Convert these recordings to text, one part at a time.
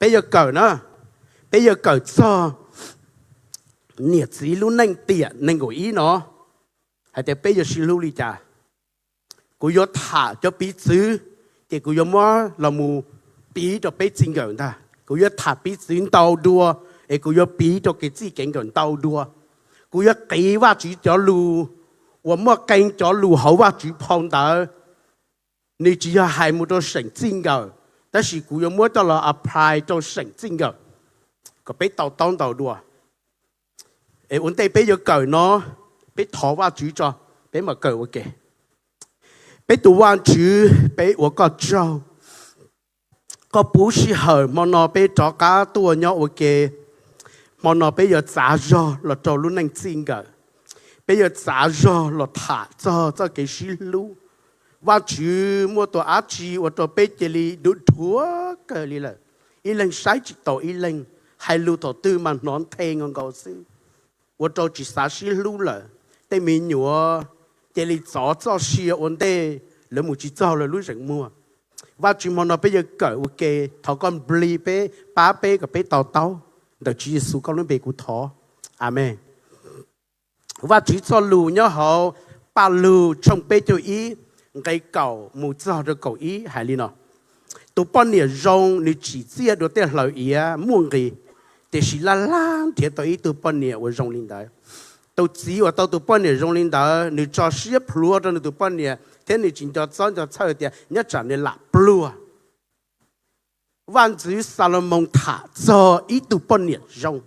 Peb yuav kawm na, peb yuav kawm txog niam txiv lub neej tiam nees nkaum ib no, hais tias peb yuav sib hlub li cas. Kuv yuav tham cov piv txwv, ces kuv yuav muab los mus piv rau peb txij nkawm ntag. Kuv yuav tham piv txwv ntau dua, es kuv yuav piv rau kev txij kev nkawm ntau dua. Kuv yuav qiv Vajtswv cov lus uas muaj qee cov lus hauv Vajtswv phau ntawv, nws tsis yog hais mus rau seem txij nkawm, tab sis kuv yuav muab coj los apply rau seem txij nkawm, kom peb to taub ntau dua. Es ua ntej peb yuav kawm no, peb thov Vajtswv tso, peb mam kawm ua ke. Peb tus Vajtswv, peb ua koj tsaug, koj pub sij hawm hmo no peb rov qab tuaj nyob ua ke. Hmo no peb yuav txav zog los rau lub neej txij nkawm, peb yuav txav zog los tham txog txoj kev sib hlub. Vajtswv muaj tus dab tsi ua rau peb cia li dhuav dhuav kawg li lawm, ib leeg saib tsis taus ib leeg, hais lus thaum twg mas hnov nthe nkaus nkaus xwb, ua rau tsis xav sib hlub lawm. Tej me nyuam cia li txov txoj sia ua ntej, lawv mus tsis txog lawv lub zeem muag. Vajtswv, hmo no peb yuav kawm ua ke, thov koj nplig peb, pab peb kom peb to taub. Ntawm Tswv Yexus koj lub npe kuv thov, amees. Vajtswv txoj lus nyob hauv Paj Lug tshooj peb caug ib, nqe kaum mus txog rau kaum ib hais li no: Tus poj niam zoo nws tsim txiaj dua tej hlaws iav muaj nqis, tiam sis laj laj nrhiav tau ib tug poj niam uas zoo li ntawd. Tus txiv uas tau tus poj niam zoo li ntawd, nws tso siab plhuav rau nws tus poj niam thiab nws tsis nco txob nco txhawj tias nyob tsam nws lam pluag. Vaj ntxwv Xalumoos tham txog ib tug poj niam zoo.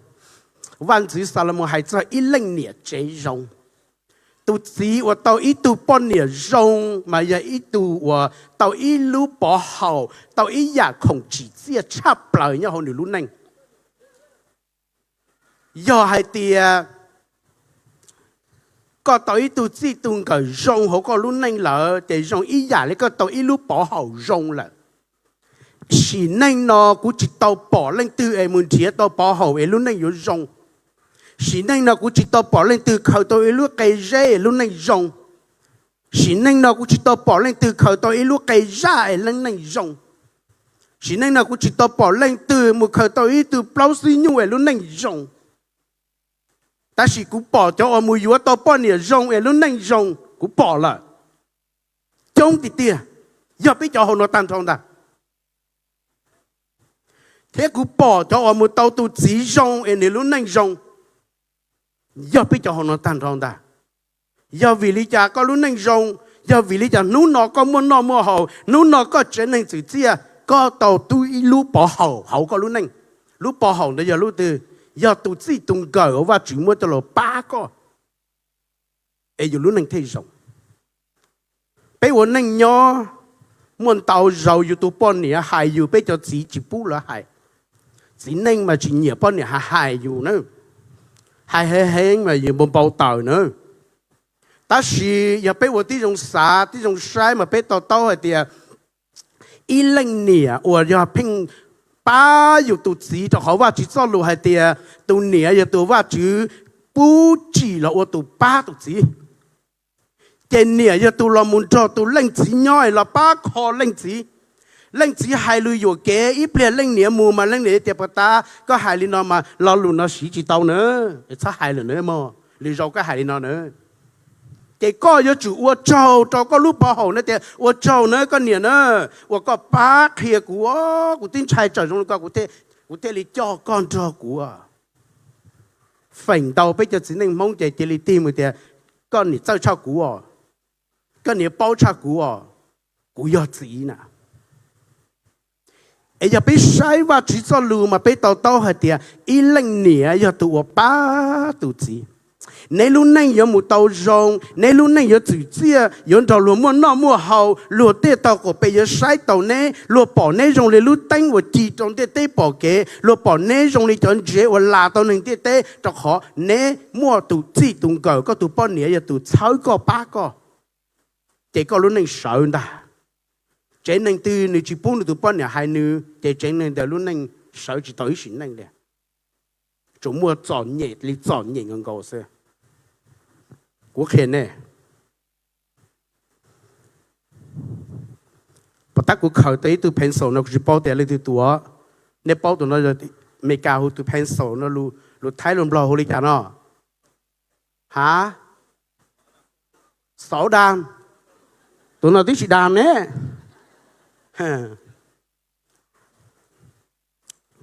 Vaj ntxwv Xalumoos hais txog ib leej niam tsev zoo. Tus txiv uas tau ib tug poj niam zoo mas yog ib tug uas tau ib lub pov haum, tau ib yam khoom tsim txiaj tshaj plaws nyob hauv nws lub neej. Yog hais tias koj tau ib tug txij tug nkawm zoo hauv koj lub neej lawm, ces zoo ib yam li koj tau ib lub pov haum zoo lawm. Sim neej no kuv tsis tau pom leej twg es mus nrhiav tau pov haum es lub neej yuav zoo. Sim neej no kuv tsis tau pom leej twg khaws tau ib lub qe zeb es lub neej zoo. Sim neej no kuv tsis tau pom leej twg khaws tau ib lub qe zaj es lub neej zoo. Sim neej no kuv tsis tau pom leej twg mus khaws tau ib tug plaub xib nyuj es lub neej zoo. Tab sis kuv pom cov uas mus yuav tau poj niam zoo es lub neej zoo, kuv pom lawm coob tiag tiag, yog peb cov hauv no tag nrho ntag. Thiab kuv pom cov uas mus tau tus txiv zoo es nws lub neej zoo, yog peb cov hauv no tag nrho ntag. Yog vim li cas koj lub neej zoo? Yog vim li cas hnub no koj muaj noj muaj haus, hnub no koj tsev neeg txwm txiaj, koj tau tub ib lub pov haum hauv koj lub neej? Lub pov haum ntawd yog lub twg? Yog tus txij tus nkawm uas Vajtswv muab coj los pab koj, es yus lub neej thiaj zoo. Peb ua neej nyob muaj ntau zaus yus tus poj niam hais yus, peb cov txiv tsis pub lawv hais. Txiv neej mas tsis nyiam poj niam hais hais yus na, hais heev heev mas yus npau npau taws na. Tab sis yog peb ua tib zoo xav tib zoo saib mas peb to taub hais tias ib leej niam uas yog pheej pab yus tus txiv, rau qhov Vajtswv txoj lus hais tias tus niam yog tus Vajtswv pub tsim los ua tus pab tus txiv. Ces niam yog tus los mus nrog tus leej txiv nyob es los pab kho leej txiv. Leej txiv hais lus yuam kev, ib pliag leej niam mus mas leej niam tias, Puag ta koj hais li no mas lo lus no siv tsis tau na, txhob hais lawm na mog, lwm zaus koj hais li no na. Ces koj yuav tsum ua tsaug rau koj lub pov haum na, tias, Ua tsaug na koj niam na, uas koj pab qhia kuv, kuv twb ntshai tsam zoo li ko, kuv thiaj li coj koj nrog kuv. Feem ntau peb cov txiv neej Hmoob ces cia li tig mus tias, Koj niam txawj tshaj kuv os, koj niam paub tshaj kuv os, kuv yog txiv na. Es yog peb saib Vajtswv txoj lus mas peb to taub hais tias ib leej niam yog tus uas pab tus txiv. Neb lub neej yuav mus tau zoo, neb lub neej yuav txwm txiaj, yuav nrog luag muaj noj muaj haus, luag tej tog qaum pes yuav saib taus neb, luag pom neb zoo li lub teeb uas ci rau ntiaj teb pom kev, luag pom neb zoo li cov ntsev uas las tau neeg ntiaj teb, rau qhov neb muaj tus txij tus nkawm, koj tus poj niam yog tus txhawb koj pab koj. Ces koj lub neej sawv ntag. Tsev neeg twg nws tsis pub nws tus poj niam hais nws, ces tsev neeg ntawd lub neej sawv tsis tau ib sim neej li. Tsuas muaj txom nyem li txom nyem nkaus nkaus xwb. Kuv qhia nej, puas tab kuv khaws tau ib tug pencil no, kuv tsis paub tias leej twg tuav, Nej paub tus no, Amelikas hu tus pencil no, lus Thaib lus Nplog hu li cas no? Ha? Xauv da. Tus no twb tsis da ne.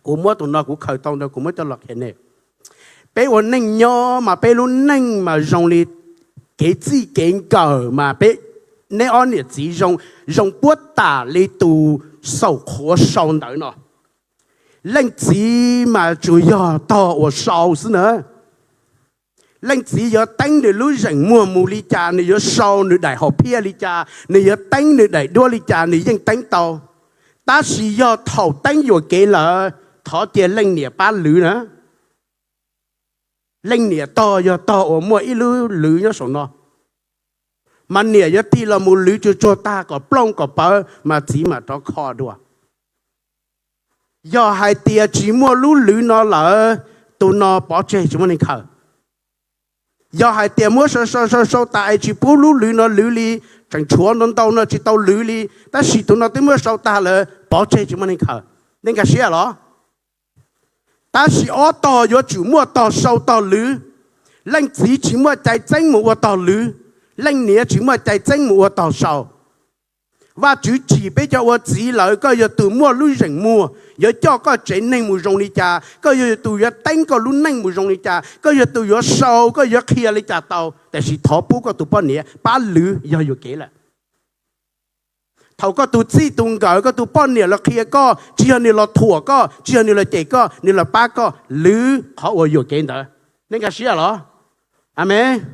Kuv muab tus no kuv khaws tau ntawd kuv muab coj los qhia nej. Peb ua neej nyob mas peb lub neej mas zoo li kev txij kev nkawm mas peb, neb ob niam txiv zoo, zoo puab tas li tus xaum qhuav sau ntawv no. Leej txiv mas tsuas yog tog uas sau xwb na. Leej txiv yuav teeb nws lub zeem muag mus li cas, nws yuav sau nws daim hom phiaj li cas, nws yuav teeb nws daim duab li cas, nws yeej teeb tau. Tab sis yog thaum teeb yuam kev lawm, thov cia leej niam pab lwv na. Leej niam tog yog tog uas muaj ib lub lwv nyob saum no, mas niam yuav tig los mus lwv tsuag tsuag tag kom plooj kom pawv mas txiv mam rov kho dua. Yog hais tias tsis muaj lub lwv no lawm, tus no pov tseg tsis muaj neeg khaws. Yog hais tias muab sau sau sau sau tas es tsis pub lub lwv no lwv li, tseem tshuav ntau ntau no tsis tau lwv li, tab sis tus no twb muab sau tag lawm, pov tseg tsis muaj neeg khaws. Nej nkag siab los? Tab sis ob tog yuav tsum muaj tog sau tog lwv. Leej txiv tsis muaj cai txeeb mus ua tog lwv, leej niam tsis muaj cai txeeb mus ua tog sau. Vajtswv tsim peb cov ua txiv lawm, koj yog tus muaj lub zeem muag, yuav coj koj tsev neeg mus zoo li cas, koj yog tus yuav teeb koj lub neej mus zoo li cas, koj yog tus yuav sau, koj yuav qhia li cas tau, tiam sis thov pub koj tus poj niam pab lwv yog yuam kev lawm. Thaum koj tus txij tus nkawm, koj tus poj niam los qhia koj, tsis yog nws los thuam koj, tsis yog nws los cem koj, nws los pab koj lwv qhov uas yuam kev ntawd. Nej nkag siab los? Amees.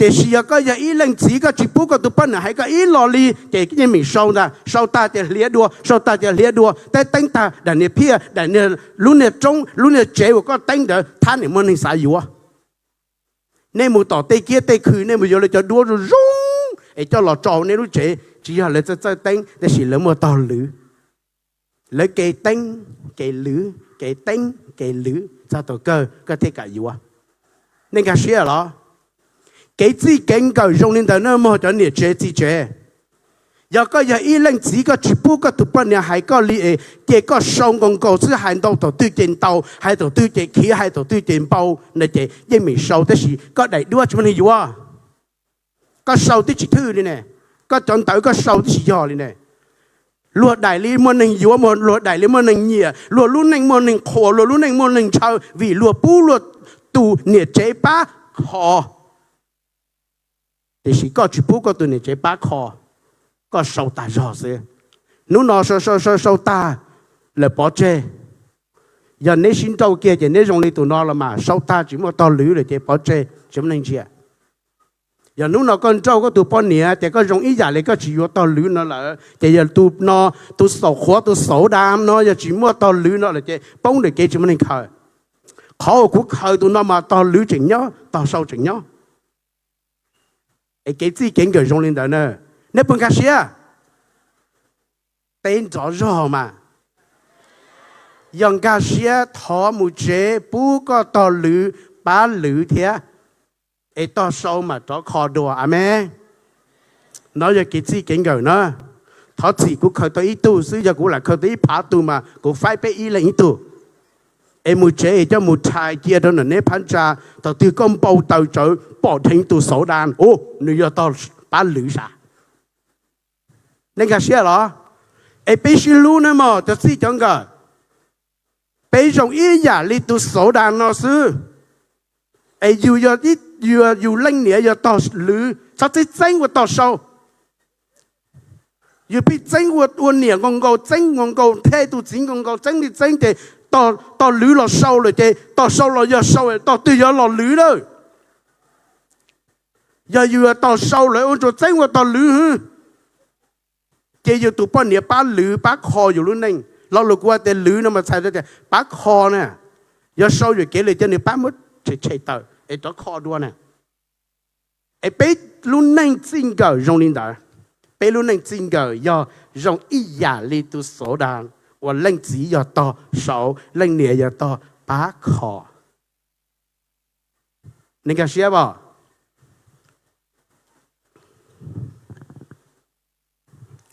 Tiam sis yog koj yog ib leej txiv, koj tsis pub koj tus poj niam hais koj ib los li, ces yeej meem sau ntag, sau tag ces hliav dua, sau tag ces hliav dua, teb teeb tag daim niag phiaj, daim niag, lub niag roob, lub niag tsev uas koj teeb ntawd thab niam muaj neeg xav yuav. Nej mus tom tej kiab tej khw, nej mus yuav lawv cov duab zoo zoo es coj los tso nej lub tsev, tsis yog lawv txawj txawj teeb, tab sis lawv muaj tog lwv. Lawv ke teeb ke lwv, ke teeb ke lwv, txog thaum kawg koj thiaj kam yuav. Nej nkag siab los? Kev txij kev nkawm zoo li ntawd na mog cov niam tsev txiv tsev. Yog koj yog ib leej txiv, koj tsis pub koj tus poj niam hais koj li es, ces koj sau nkaus nkaus xwb, hais ntau thaum twg ces ntau, hais thaum twg ces khiav, hais thaum twg ces npau, no ces yeej meem sau, tab sis koj daim duab tsis muaj neeg yuav. Koj sau twb tsis thwj li ne, koj cov ntawv koj sau twb tsis yog li ne. Luag daim li muaj neeg yuav, luag daim li muaj neeg nyiam, luag lub neej muaj neeg qhuas, luag lub neej muaj neeg ntshaw vim luag pub luag tus niam tsev pab kho. Tiam sis koj tsis pub koj tus niam tsev pab kho, koj sau tas zog xwb. Hnub no sau sau sau sau tag lawm pov tseg. Yog neb sib nrauj kiag ces neb zoo li tus no los mas, sau tag tsis muaj tog lwv lawm ces pov tseg tsis muaj neeg ntsia. Yog hnub no koj nrauj koj tus poj niam tias koj zoo ib yam li koj tsis yuav tog lwv no lawm, ces yog tus no, tus xaum qhuav, tus xauv da no yog tsis muaj tog lwv no lawm ces poob ntawm kev tsis muaj neeg khaws. Qhov uas kuv khaws tus no mas tog lwv tseem nyob, tog sau tseem nyob. Es kev txij kev nkawm zoo li ntawd na, neb puas nkag siab? Teb nrov zog mas. Yog nkag siab thov mus tsev pub koj tog lwv, pab lwv thiab, es tog sau mam rov kho dua. Amees. No yog kev txij kev nkawm na. Thov txim kuv khaws tau ib tug xwb, yog kuv lam khaws tau ib phav tug mas kuv faib peb ib leeg ib tug. Es mus tsev es coj mus rhais cia rau nram neb phab ntsa, thaum twg koj npau taws tsawv pom dheev tus xauv da, u, nws yog tog pab lwv sav. Nej nkag siab los? Es peb sib hlub na mog cov txij cov nkawm. Peb zoo ib yam li tus xauv da no xwb. Es yus yog, yus leej niam yog tog lwv, txhob txeeb txeeb ua tog sau. Yus pheej txeeb ua, ua niam nkaus nkaus, txeeb nkaus nkaus, the tus txiv nkaus nkaus, txeeb li txeeb ces tog lwv los sau lawm ces tog sau los yog sau, tog twg yog los lwv lawm. Yog yus yog tog sau lawm ua tsuas txeeb ua tog lwv hwb, ces yus tus poj niam pab lwv pab kho yus lub neej. Lo lus kuv hais tias lwv no mas txhais tias pab kho na. Yog sau yuam kev lawm ces nws pab muab tshem tshem tawm es rov kho dua na. Es peb lub neej txij nkawm zoo li ntawd. Peb lub neej txij nkawm yog zoo ib yam li tus xauv da, uas leej txiv yog tog sau, leej niam yog tog pab kho. Nej nkag siab os?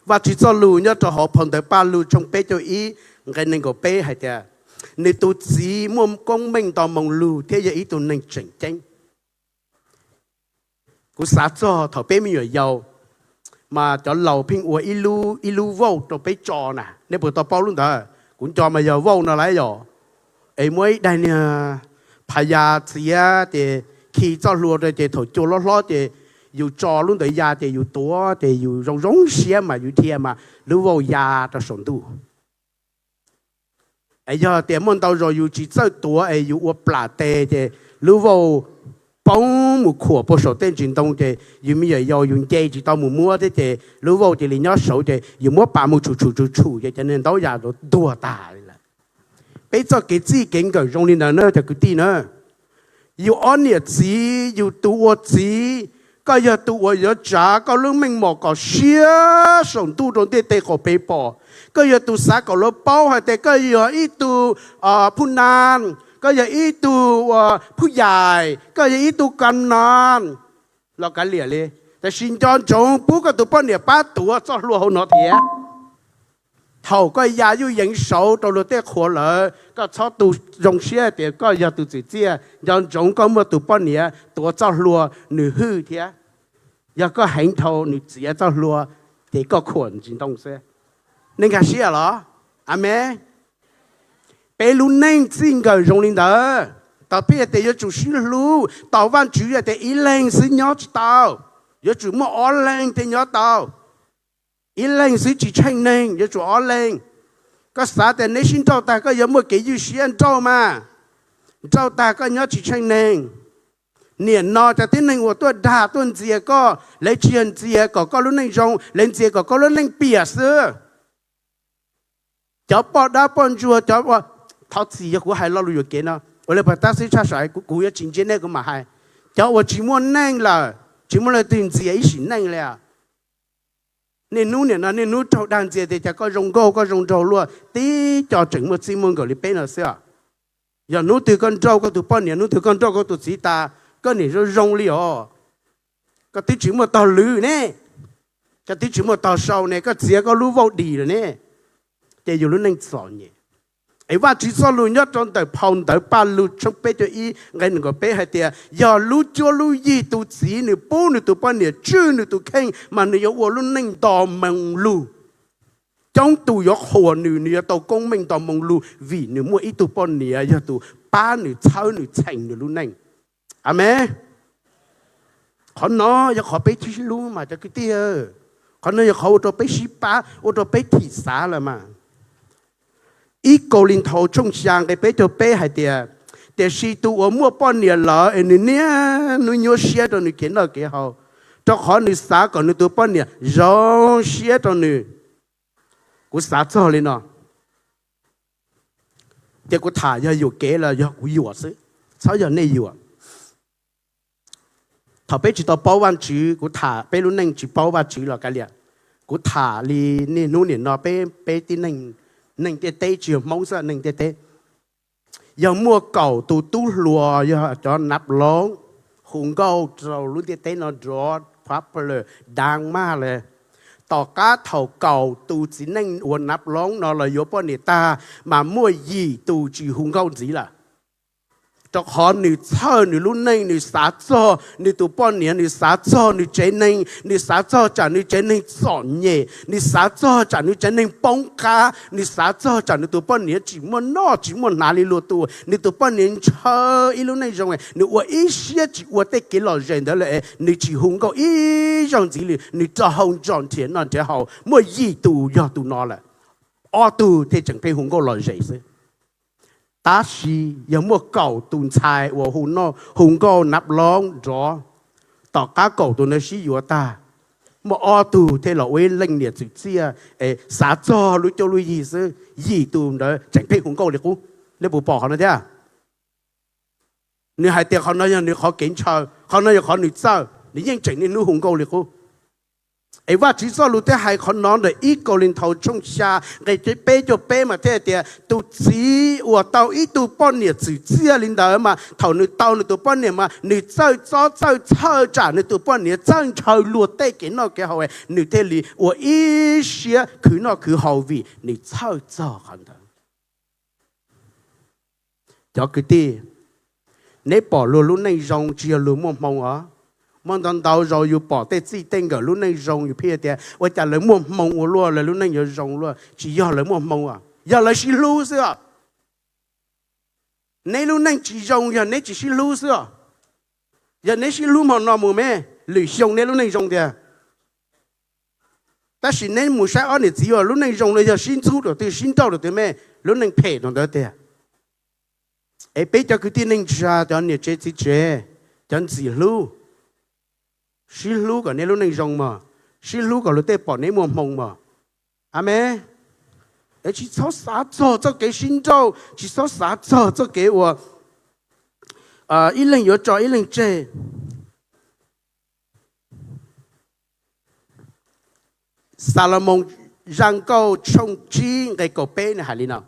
Vajtswv txoj lus nyob rau hauv phau ntawv Pajlug tshooj peb caug ib nqe nees nkaum peb hais tias, nws tus txiv muaj koob meej nto moo lug thiab yog ib tug neeg tseem ceeb. Kuv xav txog thaum peb me nyuam yaus, mas cov laus pheej ua ib lub vauj rau peb tso na. Nej puas tau paub lub ntawd? Kuv nco mas yog vauj no lawm yom. Es muab ib daig niag phas yas txiav ces khi txoj hlua rau ces thaum cua hlob hlob ces yus tso lub ntawd ya ces yus tuav ces yus zoo zoo siab mas yus dhia mas lub vauj ya rau saum ntuj. Es yog tias muaj ntau zaus yus tsis txawj tuav es yus ua plam tes ces lub vauj poob mus khuam puag saum tej ntsis ntoo ces yus me nyuam yaus yus nce tsis tau mus muab thiab ces lub vauj cia li nyob saud ces yus muab pas mus tshum tshum tshum tshum ces cov niag ntaub ya rau tuag tag li lawm. Peb txoj kev txij kev nkawm zoo li ntawd na cov kwv tij na. Yus ob niam txiv, yus tus ua txiv, koj yog tus uas yuav tsav koj lub meej mom kom siab saum ntuj rau ntiaj teb qaum pem pom. Koj yog tus xav kom luag paub hais tias koj yog ib tug phuj nas, koj yog ib tug phuj yais, koj yog ib tug ka nas los kav liam li. Tab sis nco ntsoov pub koj tus poj niam pab tuav txoj hlua hauv no thiab. Thaum koj ya yuj yeev saud rau luag tej qhua lawm, koj txhob tu zoo siab tias koj yog tus txwm txiaj. Nco ntsoov koj muaj tus poj niam tuav txoj hlua nws hwj thiab. Yog koj heev dhau nws txiav txoj hlua, ces koj khuam ntsis ntoo xwb. Nej nkag siab los? Amees. Peb lub neej txij nkawm zoo li ntawd. Tos peb tias yuav tsum sib hlub, tos Vajtswv tias ib leeg xwb nyob tsis tau, yuav tsum muaj ob leeg thiaj nyob tau. Ib leeg xwb tsis tsheej neeg, yuav tsum ob leeg. Koj xav tias neb sib nrauj tag koj yuav muaj kev ywj siab nrauj mas, nrauj tag koj nyob tsis tsheej neeg. Niam no cov tib neeg uas tuaj dag tuaj ntxias koj, lawv tsis yog ntxias kom koj lub neej zoo, lawv ntxias kom koj lub neej piam xwb. Cov poj dab poj ntsuag, cov, thov txim yog kuv hais lo lus yuam kev no, ua li pas tab xwb tshaj sav, kuv yuav tsis ntsia nej kuv mam hais. Cov uas tsis muaj neej lawm, tsis muaj leej twg ntxias ib sim neej li. Niaj hnub niam no niaj hnub raug dag ntxias tias cas koj zoo nkauj koj zoo nraug luaj, tib co tseem muaj txij muaj nkawm li peb no xwb. Yog hnub twg koj nrauj koj tus poj niam, hnub twg koj nrauj koj tus txiv tas, koj niam zoo zoo li os. Koj twb tsis muaj tog lwv ne, koj twb tsis muaj tog sau ne, koj txiav koj lub vauj dim lawm ne, ces yus lub neej txom nyem. Es Vajtswv txoj lus nyob rau ntawm phau ntawv Pajlug tshooj peb caug ib nqe nees nkaum peb hais tias yog lub cuab lub yig tus txiv nws pub nws tus poj niam tswj nws tus kheej mas nws yuav ua lub neej nto moo lug. Coob tus yuav qhuas nws, nws yuav tau koob meej nto moo lug vim nws muaj ib tug poj niam yog tus pab nws txhawb nws txheem nws lub neej. Amees. Qhov no yog qhov peb sib hlub mas cov kwv tij, qhov no yog qhov ua rau peb sib pab, ua rau peb thim xav lawm mas. Ib Kauleethaus tshooj xya nqe peb caug peb hais tias, tiam sis tus uas muaj poj niam lawm es nws niaj hnub nyuaj siab rau nws kev noj kev haus, rau qhov nws xav kom nws tus poj niam zoo siab rau nws. Kuv xav txog li no, ces kuv tham yog yuam kev los yog kuv yuam xwb, txhob yog nej yuam. Thaum peb tsis tau paub Vajtswv, kuv tham peb lub neej tsis paub Vajtswv los kav liam, kuv tham li niaj hnub niam no peb, peb tib neeg, neeg ntiaj teb tsis yog Hmoob xwb, neeg ntiaj teb. Yog muaj kaum tus tub hluas yog cov nav loob hu nkauj rau lub ntiaj teb no nrov phab pawg lawm dab maj li. Tom qab thaum kaum tus txiv neej uas nav loob no los yuav poj niam tag, mas muaj yim tus tsis hu nkauj ntxiv lawm. Rau qhov nws txhawj nws lub neej, nws xav txog nws tus poj niam, nws xav txog nws tsev neeg, nws xav txog tsam nws tsev neeg txom nyem, nws xav txog tsam nws tsev neeg poob qab, nws xav txog tsam nws tus poj niam tsis muaj noj tsis muaj hnav li luag tus, nws tus poj niam ntshaw ib lub neej zoo, nws ua ib siab tsis ua tej kev lom zem ntawd lawm, nws tsis hu nkauj ib zaug ntxiv li, nws rau hau ntsos nrhiav noj nrhiav haus. Muaj yim tus yog tus no lawm, ob tug thiaj tseem pheej hu nkauj lom zem xwb. Tab sis yog muaj kaum tus ntxhais uas hu no, hu nkauj nav loob nrov, tom qab kaum tus ntawd sib yuav tag, muaj ob tug thiaj los ua ib leej niam txwm txiaj es xav txog lub cuab lub yig xwb, yim tus ntawd tseem pheej hu nkauj li qub. Nej puas pom qhov no thiab? Nws hais tias qhov no yog nws qhov kev ntshaw, qhov no yog qhov nws txawj, nws yeej tseem niaj hnub hu nkauj li qub. Es Vajtswv txoj lus thiaj hais qhov no ntawm ib Kauleethaus tshooj xya nqe peb caug peb mas thiaj hais tias tus txiv uas tau ib tug poj niam txwm txiaj li ntawd mas thaum nws tau nws tus poj niam mas nws txawj txob txawj txhawj tsam nws tus poj niam txawj ntshaw luag tej kev noj kev haus, nws thiaj li ua ib siab khwv noj khwv haus vim nws txhawj txog qhov ntawd. Cov kwv tij, neb pom luag lub neej zoo tsis yog luag muaj hmoo os. Muaj ntau ntau zaus yus pom tej txij tej nkawm lub neej zoo yus pheej tias ua cas lawv muaj hmoo ua luaj lawv lub neej yuav zoo luaj. Tsis yog lawv muaj hmoo os, yog lawv sib hlub xwb os. Neb lub neej tsis zoo yog neb tsis sib hlub xwb os. Yog neb sib hlub hmo no mus me, lwm xyoo neb lub neej zoo tiag. Tab sis neb mus saib ob niam txiv uas lub neej zoo no yog sib ntxub rau twg sib nrauj rau twg me, lub neej phem rau ntawd tiag. Es peb cov kwv tij neej tsa, cov niam tsev txiv tsev, cov ntxim hlub, sib hlub kom neb lub neej zoo mog, sib hlub kom luag tej pom neb muaj hmoo mog. Amees. Es tsis txhob xav txog txoj kev sib nrauj, tsis txhob xav txog txoj kev uas ib leeg yuav tso ib leeg tseg. Xalumoos zaj nkauj tshooj tsib nqe kaum peb nws hais li no.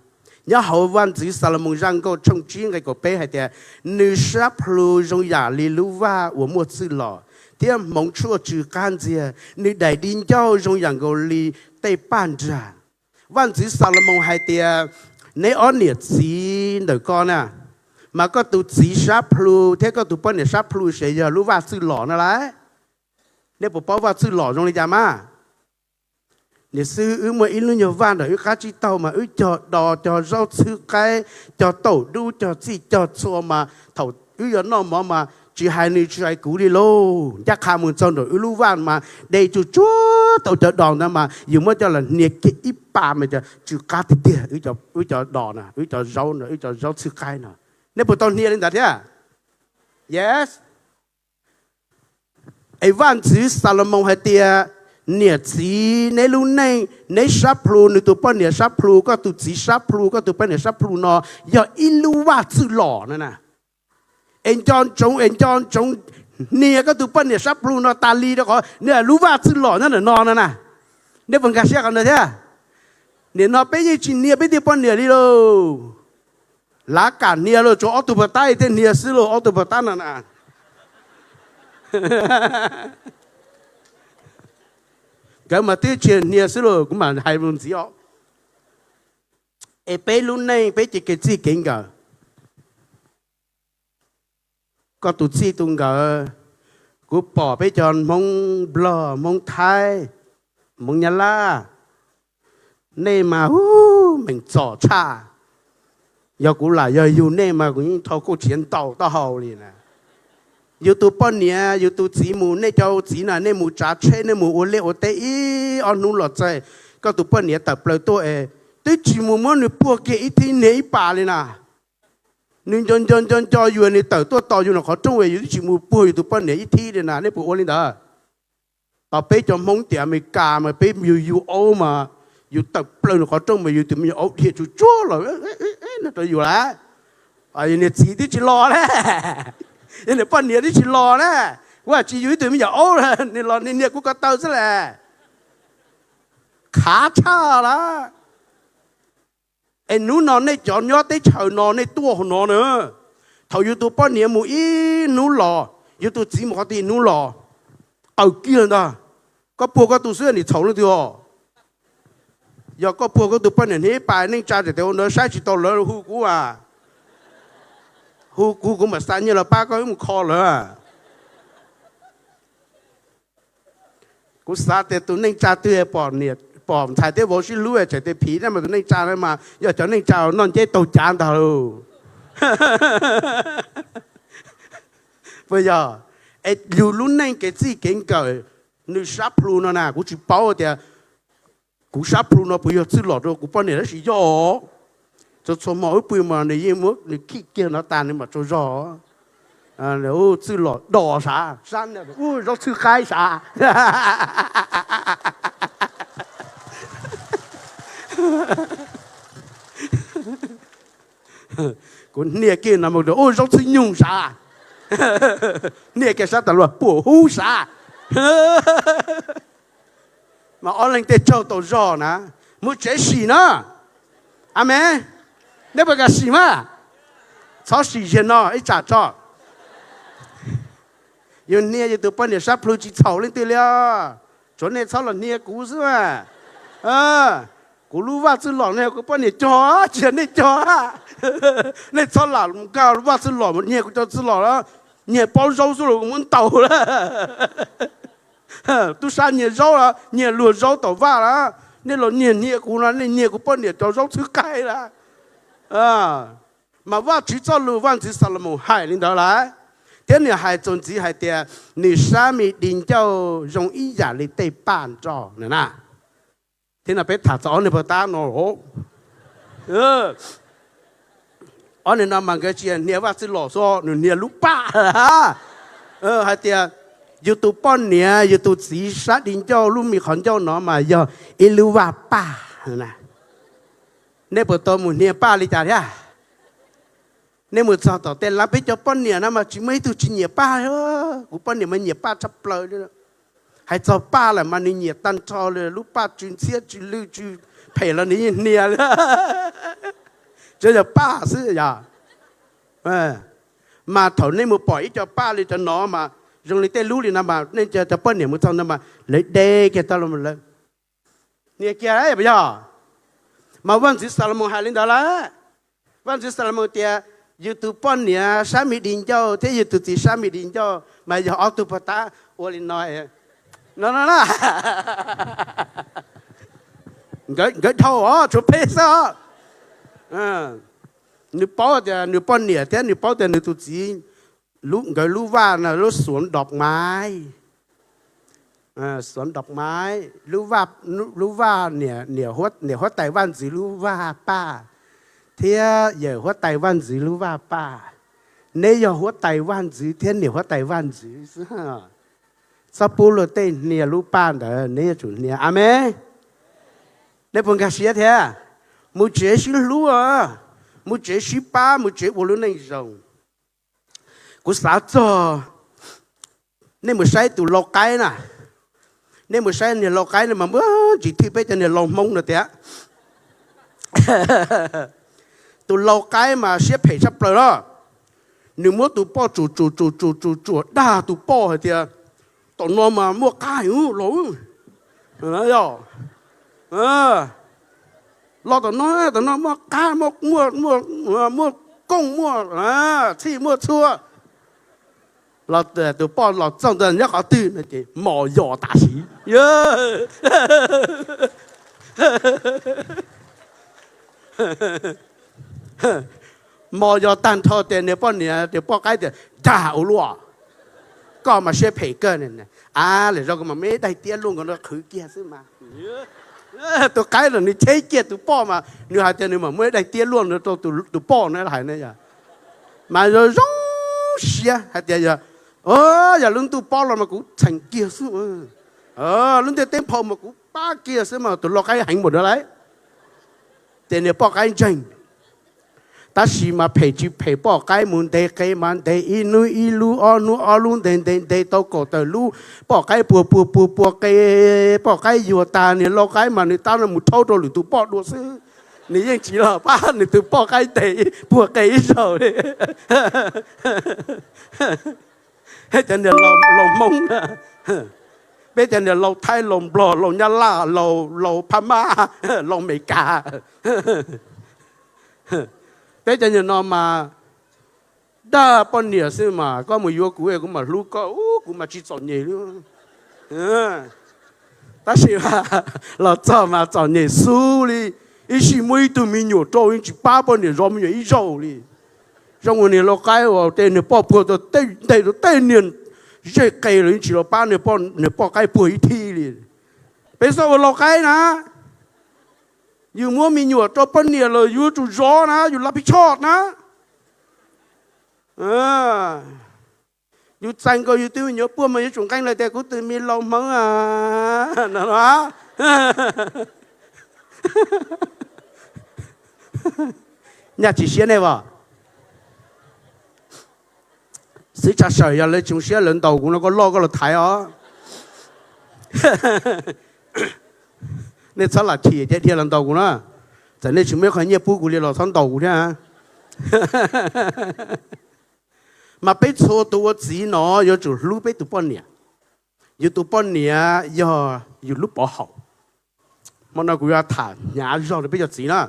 Nyob hauv Vaj ntxwv Xalumoos zaj nkauj tshooj tsib nqe kaum peb hais tias, nws sab plhu zoo yam li lub vaj uas muaj txwj lom, thiab hmoov tshuaj tsw qab ntxiag, nws daim di ncauj zoo yam nkaus li tej paj nrag. Vaj ntxwv Xalumoos hais tias, neb ob niam txiv ntawm koj na, mas koj tus txiv sab plhu thiab koj tus poj niam sab plhu ces yog lub vaj txwj lom na lauj. Nej puas paub vaj txwj lom zoo li cas mas? Niam xib hwb, wb muaj ib lub nyuag vaj nram wb qab tsib taug mas wb cog dos, cog zaub txhwb qaib, cog taum dub, cog txij cog txhua mas thaum wb yuav noj mov mas tsis hais nws tsis hais kuv li lauj. Ncaj qha mus txog nram wb lub vaj mas de tsuj tsuag tau cov dos ntawd mas yus muab coj los hnia kiag ib pas mas tsw qab tiag tiag. Wb cov dos no, wb cov zaub no, wb cov zaub txhwb qaib no. Nej puas tau hnia li ntawd thiab? Yes. Es vaj ntxwv Xalumoos hais tias, niam txiv, neb lub neej, neb sab plhu, nws tus poj niam sab plhu, koj tus txiv sab plhu, koj tus poj niam sab plhu no yog ib lub vaj txwj lom na na. Es nco ntsoov, es nco ntsoov hnia koj tus poj niam sab plhu no tas li rau qhov nws lub vaj txwj lom nyob ntawm no na na. Nej puas nkag siab qhov ntawd thiab? Nim no peb yeej tsis hnia peb tej poj niam li lauj. Lav kam hnia lauj, tsuas ob tug pag tab thiaj hnia xwb lauj, ob tug pag tab no na. Nkawd mas twb tsis hnia xwb lauj, kuv mam hais mus ntxiv os. Es peb lub neej peb ces kev txij kev nkawm, koj tus txij tus nkawm, kuv pom peb cov Hmoob Nplog, Hmoob Thaib, Hmoob Nyab Laj, nej mas hu, meem txom tshaj. Yog kuv lam yog yug nej mas kuv yeej thau kauj txiav ntaus taub hau li na. Yus tus poj niam, yus tus txiv mus, nej cov txiv na, nej mus tsav tsheb, nej mus ua liaj ua teb ib ob hnub los txog, koj tus poj niam tawm plaws tuaj es twb tsis mus muab nws puag kiag ib thib niag ib pas li na. Nws nco nco nco nco yus, nws tawm tuaj tos yus nram qhov rooj es yus twb tsis mus puag yus tus poj niam ib thib li na. Nej puas ua li ntawd? Tau peb cov Hmoob tim Amelikas mas peb yug yug aub mas yus tawm plaws nws qhov rooj mas yus tus me nyuam aub dhia tsuj tsuag los no rau yus lawm. Yus niag txiv twb tsis los na, yus niag poj niam twb tsis los na, ua tsis yus ib tug me nyuam aub, nws los nws nias kuv ko taw xwb las. Khav tshaj lawm. Es hnub no nej cov nyob teb chaws no nej tuaj hauv no na, thaum yus tus poj niam mus ib hnub los, yus tus txiv mus qhov twg ib hnub los, qaws kiag ntag. Koj puag koj tus xwb, nim txhaum leej twg os? Yog koj puag koj tus poj niam hnia ib pas, neej tsa tseem tias ua ntawd saib tsis taus lawv hu kuv as. Hu kuv, kuv mam xa nyiaj los pab koj wb mus kho lawv. Kuv xav tias tus neej tsa twg pom ntxhais thiab vauv sib hlub tseem tias phim na, mas tus neej tsa na mas yog cov neej tsa noj nceb taug cav ntag lauj. Puas yog? Es yus lub neej kev txij kev nkawm, nws sab plhu no na, kuv tsis paub tias kuv sab plhu no puas yog txwj lom rau kuv poj niam tab sis yog. Txhua txhua hmo wb pw mas nws yeej muab nws khij kiag no tas nws mam tsaug zog. Txwj lom dos sav, sab zaub txhwb qaib sav. Kuv hnia kiag no mus rau, ub, zaub txhwb nyoog sav. Hnia kiag sab tas luag puas hub sav. Mas ob leeg tej tsaug tau zog na, mus tsev sim na. Amees. Nej puas kam sim mas? Txhob sim ziag no ib tsam tso. Yus hnia yus tus poj niam sab plhu tsis txhaum leej twg li os. Tsuav nej txhob los hnia kuv xwb mas. Kuv lub vaj txwj lom ne kuv poj niam cog, tsis yog nej cog. Nej txhob lam nkag vaj txwj lom, nyiag kuv cov txwj lom, nyiag pob zaub xwb los kuv muab ntaus lawm. Tub sab nyiag zaub los nyiag luag zaub tom vaj lawm, nej los nyiag nyiag kuv no, nej nyiag kuv poj niam cov zaub txhwb qaib lawm. Mas Vajtswv txoj lus, vaj ntxwv Xalumoos hais li ntawd lawm, thiab nws hais txuas ntxiv hais tias nws sab me di ncauj zoo ib yam li tej paj nroj na. Thiab no peb tham txog ob niag pag tab no, ob niag no mas nkawd tsis hniav vaj txwj lom xwb, nws hniav lub paj hais tias yus tus poj niam yus tus txiv sab di ncauj lub me qhov ncauj no mas yog ib lub vaj paj. Nej puas tau mus hniav paj li cas thiab? Nej mus txog tom tej lab, peb cov poj niam no mas tsis muaj ib tug tsis nyiam paj. Kuv poj niam mas nyiam paj tshaj plaws li. Hais txog paj lawm mas nws nyiam tag nrho li, lub paj tsw ntxhiab tsw lwj tsw phem los nws yeej hniav li. Tsuav yog paj xwb yog. Mas thaum nej mus pom ib co paj li cov no mas zoo li tej lub li no mas nej cov poj niam mus txog no mas lawv de kiag tau los lawv hniav kiag puas yog? Mas vaj ntxwv Xalumoos hais li ntawd lawm. Vaj ntxwv Xalumoos tias yus tus poj niam sab me di ncauj thiab yus tus txiv sab me di ncauj mas yog ob tug pag tab ua li no, no no na. Nkawd dhau os, tshuav peb xwb os. Nws paub tias nws poj niam thiab nws paub tias nws tus txiv, nkawd lub vaj no lub xuav ntom maiv, xuav ntom maiv, lub vaj, niam huab tais vaj ntxwv lub vaj paj, thiab yawm huab tais vaj ntxwv lub vaj paj. Neb yog huab tais vaj ntxwv thiab niam huab tais vaj ntxwv xwb. Txhob pub luag tej hniav lub paj ntawd, neb yuav tsum hniav. Amees. Nej puas nkag siab thiab? Mus tsev sib hlub, mus tsev sib pab, mus tsev ua lub neej zoo. Kuv xav txog, nej mus saib tus lau qaib na, nej mus saib niag lau qaib no mas muaj ntsis thwj peb cov niag lau Hmoob no tiag. Tus lau qaib mas siab phem tshaj plaws na. Nws muab tus poj tsuam tsuam tsuam tsuam tsuam tsuam dag tus poj hais tias, tom no mas muaj qab heev laus, los tom no, tom no muaj qab, muaj kooj, muaj txhij muaj txhua. Los tus poj los txog ntawd nyob qhov twg no ces mos yos tam sim. Mos yos tag nrho ces niag poj niam, niag poj qaib tias, dag ua luaj, koj mas siab phem kawg. A, lawm zaum kawg mas muaj ib daim tiab luaj nkaus no qhwv kiag xwb mas. Tus qaib los nws cheb kiag tus poj mas nws hais tias nws mam muaj ib daim tiab luaj no rau tus poj na hais na yog. Mas zoo zoo siab hais tias yog, yog lub ntuj pob los mas kuv txheem kiag xwb, lub ntiaj teb nphau mas kuv pab kiag xwb mas tus lau qaib heev npaum no lauj. Ces niag poj qaib ntseeg. Tab sis mas phem tsis phem poj qaib mus ntes qe mas ntes ib hnub ib lub ob hnub ob lub ntes ntes ntes tau kaum tawm lub, poj qaib puag puag puag puag qe, poj qaib yuag tag niag lau qaib mas nws tab no mus rhaub rau lwm tus poj dua xwb. Nws yeej tsis los pab nws tus poj qaib ntes puag qe ib zaug li. Cov niag lau Hmoob, peb cov niag lau Thaib, lau Nplog, lau Nyab Laj, lau Phab Mab, lau Amelikas, peb cov niag no mas dag poj niam xwb mas, koj mus yuav kuv es kuv mam hlub koj, kuv mas tsis txom nyem li. Tab sis los txog mas txom nyem xub li, ib sij muab ib tug me nyuam rau yeej tsis pab poj niam zov me nyuam ib zaug li. Zoo ua niag lau qaib uas tej niag poj puag tau tej ntes rau tej niag zej qe los yeej tsis los pab niag poj qaib puag ib thib li. Peb txhob ua lau qaib na. Yus muab me nyuam rau poj niam los yuav tsum zov na, yus laj pib tshoj na. Yus txais nkaus yus tus me nyuam puag mas yuav tsum nqee lawm tias kuv tus me lau Hmoob no. Nyaj tsis siab nej as. Xwb tsa sawm yog lawv tsis zoo siab lawv ntaus kuv no koj loj koj los thaiv os. Nej txhob lam chim ces dhia los ntaus kuv na. Txawm nej tsis muaj ib qho nyiaj pub kuv li los txhob ntaus kuv thiab. Mas peb txhua tus ua txiv no yuav tsum hlub peb tus poj niam. Yus tus poj niam yog yus lub pov haum. Hmo no kuv yuav tham hnyav zog rau peb cov txiv na,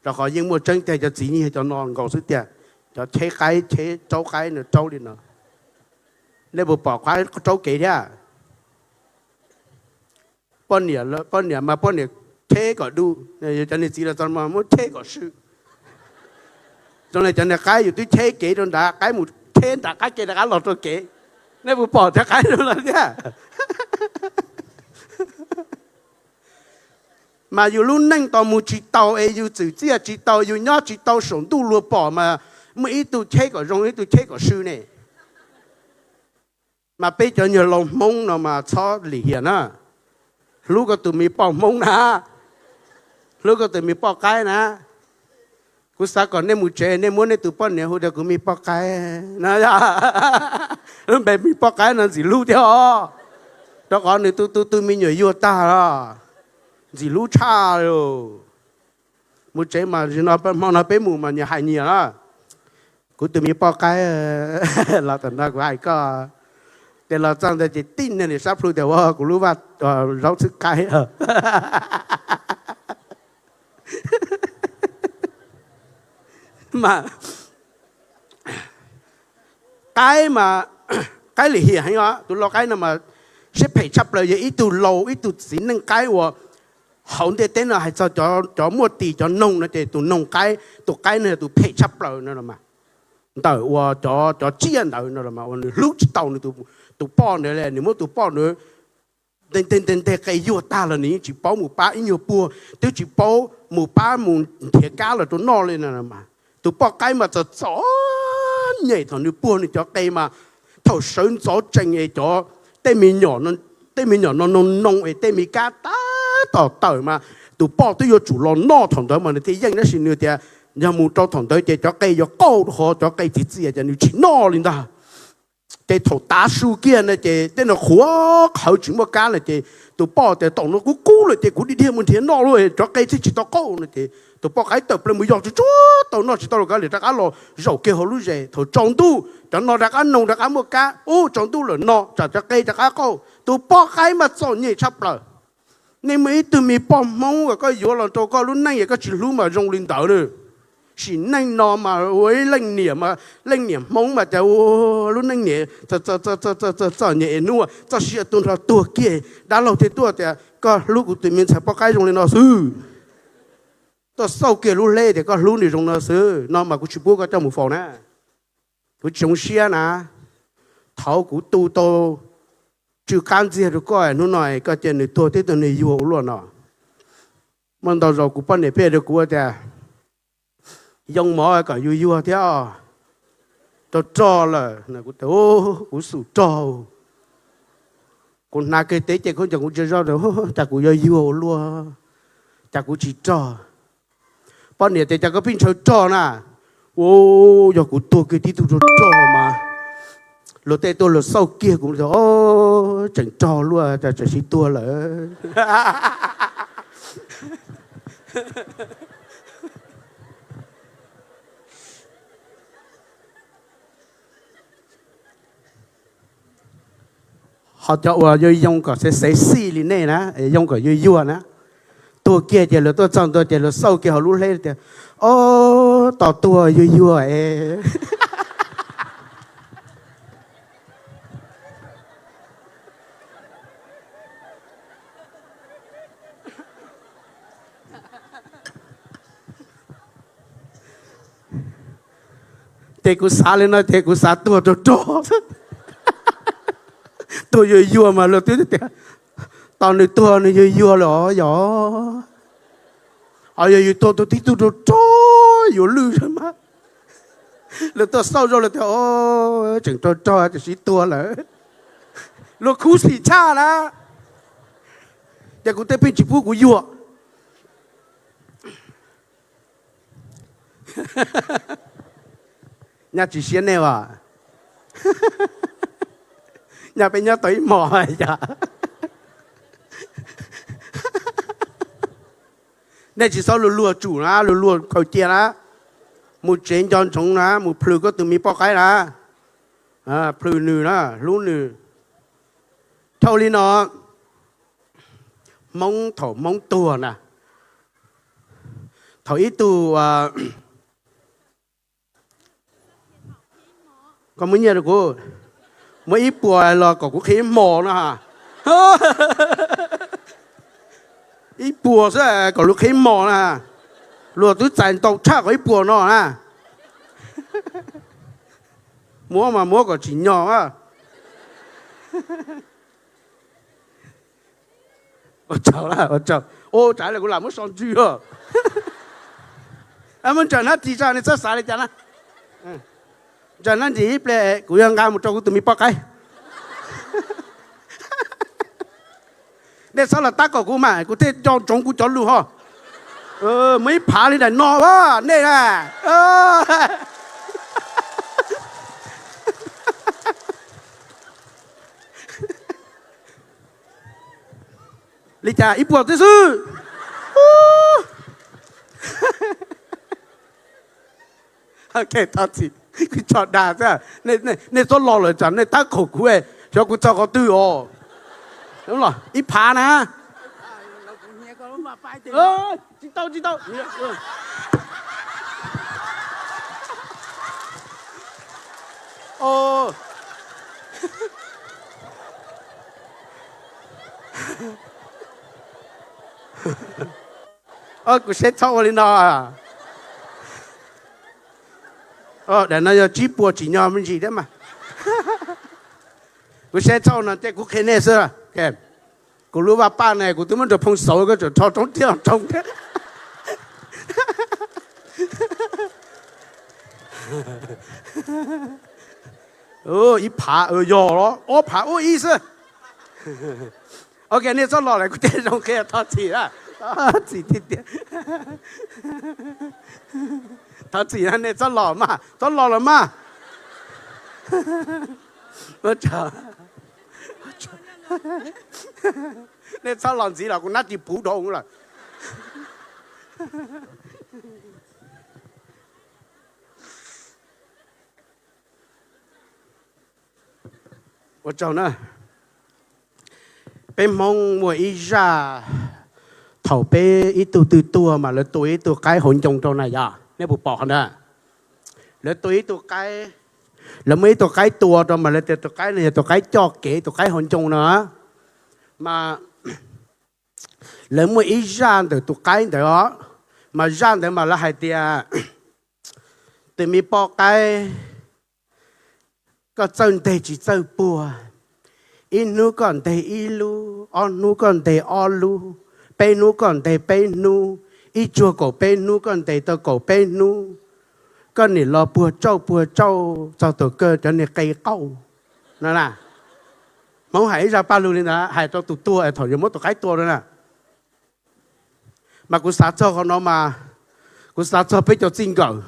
rau qhov yeej muaj tseeb tiag, cov txiv yeej yog cov no nkaus xwb tiag. Cov cheb qaib cheb raub qaib no raub li no. Nej puas pom qaib raub kev thiab? Poj niam, poj niam mas poj niam cheb kom du, cov niag txiv los txog mas muab cheb kom sw. Zoo li cov niag qaib yus twb cheb kev rau nrad, qaib mus cheb nram qab ke rov qab los rau kev. Nej puas pom cov qaib zoo li thiab? Mas yus lub neej tos mus tsis tau es yus txwm txiaj tsis tau, yus nyob tsis tau saum ntuj luag pom mas muaj ib tug cheb kom zoo ib tug cheb kom sw ne. Mas peb cov nyuag laus Hmoob no mas txhob lim hiam na. Hlub koj tus me poj Hmoob na, hlub koj tus me poj qaib na. Kuv xav kom nej mus tsev nej muab nej tus poj niam hu tias kuv me poj qaib na. Lub npe me poj qaib no ntxim hlub thiab os, rau qhov nws tu tu tu me nyuam yuag tag los ntxim hlub tshaj li. Mus tsev mas hmo no peb mus mas nyias hais nyias na, kuv tus me poj qaib. Los tam no kuv hais koj, ces los txog ntawd ces tib neeg nim sab plhu tias ua kuv lub vaj zaub txhwb qaib. Mas qaib mas, qaib lim hiam heev os. Tus lau qaib no mas siab phem tshaj plaws, yog ib tug lau ib tug txiv neej qaib uas hauv ntiaj teb no hais txog cov muaj tis cov noog no ces tus noog qaib, tus qaib no yog tus phem tshaj plaws no los mas, ntawm uas cov tsiaj ntawd no los mas uas nws hlub tsis tau nws tus poj ntawd li, nws muab tus poj ntawd nteg nteg nteg nteg qe yuag tag los nws yeej tsis paub mus pab ib nyuag puag, twb tsis paub mus pab mus nrhiav kab los rau noj li no. Tus poj qaib mas txom txom nyem thaum nws puag nws cov qe mas thaum sawv ntxov tsees es cov, tej me nyuam no noo noo es tej me kab tab tom tawm mas tus poj twb yuav tsum los noj thaum ntawd mas nws thiaj yeej, tab sis nws tias yog mus rau thaum ntawd ces cov qe yuav qauj rau qhov cov qe txiv txias ces nws tsis noj li ntag. Ces thaum tav su kiag no ces tej no qhuav qhawv tsis muaj kab lawm ces tus poj tias tam no kuv kub lawm ces kuv dhia dhia mus nrhiav noj lauj, cov qe thiaj tsis tau qauj no ces tus poj qaib tawm plaws mus yog tsuag tsuag tau noj tsis tau li kab li rov qab los zaum kiag hauv lub zes. Thaum tsaus ntuj cov no rov qab noo rov qab muaj kab, ub tsaus ntuj lawm no tsam cov qe rov qab qauj. Tus poj qaib mas txom nyem tshaj plaws. Nej muaj ib tug me poj Hmoob uas koj yuav los rau koj lub neej es koj tsis hlub mas zoo li ntawd na. Sim neej no mas ua ib leej niam, leej niam Hmoob mas cas ua lub neej niam txom nyem es hnub txoj sia tu nrho tuag kiag, dab laug thiaj tuaj tias koj hlub kuv tus me ntxhais poj qaib zoo li no xwb. Tuaj xauj kiag lub hleb tias koj hlub nws zoo no xwb no mas kuv tsis pub koj coj mus faus na. Kuv tsis zoo siab na. Thaum kuv tu tau tsw qab ntxiag rau koj, hnub no koj cia nws tuag tib tug nws yuag ua luaj no. Muaj ntau zaus kuv poj niam pheej rau kuv tias yoo mov kom yuag yuag thiab, rog rog lawm. Kuv xum rog, kuv hnav kiag teb ces khaub ncaws kuv ntsia zoj, cas kuv yuag yuag ua luaj, cas kuv tsis rog. Poj niam tias cas koj pheej ntshaw rog na. Ua, yog kuv tuag kiag tib tug rog rog mas luag tej tuaj luag xauj kiag kuv, tseem rog luaj, cas tseem sib tuag lawm. Ho cov uas yuag yoo kom xev xev xij li nej na, yoo kom yuag yuag na, tuag kiag ces luag tuaj txog ntua ces luag xauj kiag hauv lub hleb tias, ob, tos tuag yuag yuag es. Ces kuv xav li no ces kuv xav tuag rog rog, tuag yuag yuag mas luag twb tias tos nws tuag nws yuag yuag lawm os yog. Ho yog yus tuag tau tib tug rog rog yuav lwj mas luag tuaj xauj zoj luag tias tseem rog rog tseem sib tuag lawm, luag khuv xim tshaj na. Ces kuv tej pheej tsis pub kuv yuag. Nyaj tsis siab nej as, nyaj peb nyob tau ib hmos yog. Nej tsis txhob luag luag tsum na, luag luag khaws cia na, mus tsev nco ntsoov na, mus plhws koj tus me poj qaib na, plhws nws na, hlub nws. Dhau li no, Hmoob thaum Hmoob tuag na, Thaum ib tug, koj muab nyiaj rau kuv, muab ib puas los kom kuv qhib ib hmos no. Ib puas xwb kom luag qhib ib hmos na. Luag twb txais ntau tshaj kom ib puas no na. Muab mas muab kom tsim nyog. Ua tsaug, ua tsaug. Ua tsav li kuv lam muab so ntswg os. Muab ntsaws hnab ris tso, nej txhob xav li cas na. Ntsaws hnab ris ib pliag kuv yuav nqa mus rau kuv tus me poj qaib. Nej txhob los tab kaum kuv mas kuv thiaj nco ntsoov kuv cov lus ho. Muaj ib phav li daim no nej na. Li cas ib puas tib xwb. Thov txim, kuv tso dag xwb. Nej txhob los lawm tsam nej tab kaum kuv, xyov kuv txog qhov twg os. Ib phav na. Tsis tau, tsis tau. Kuv seb txhob ua li no. Daim no yog tsib puas tsim nyog me ntsis thiab mas. Kuv seb txhob no tej kuv qhia nej xwb. Kuv lub vaj paj ne kuv twb muab nrog Phoo Xauv koj tseem rho roob thiab roob thiab. Ib phav yog los ob phav ua ib xwb. Ok, nej txhob los lawm kuv thiaj zoo qhia, thov txim, thov txim tiag tiag. Thov txim, nej txhob los mas, txhob los los mas. Nej txhob los ntxiv los kuv nab ris puv dhau lawm. Ua tsaug na. Peb Hmoob muaj ib zaj, thaum peb ib tug twg tuag mas lawv tua ib tug qaib hauv ncoo rau na yog, nej puas pom qhov ntawd? Lawv tua ib tug qaib, lawv muab ib tug qaib tua rau mas lawv tias tus qaib no yog tus qaib coj kev, tus qaib hauv ncoo no. Mas lawv muaj ib zaj ntawm tus qaib ntawd os, mas zaj ntawd mas lawv hais tias tus me poj qaib, koj txawj nteg tsis txawj puag, ib hnub koj nteg ib lub, ob hnub koj nteg ob lub, peb hnub koj nteg peb hnub, ib tsuag kaum peb hnub koj nteg tau kaum peb hnub, koj niam los puag tsauj puag tsauj txog tus kawg cov niag qe qauj no na. Hmoob hais ib zaj paj lug li ntawd hais rau tus tuag es thaum yuav muab tus qaib tua na. Mas kuv xav txog qhov no mas, kuv xav txog peb cov txij nkawm.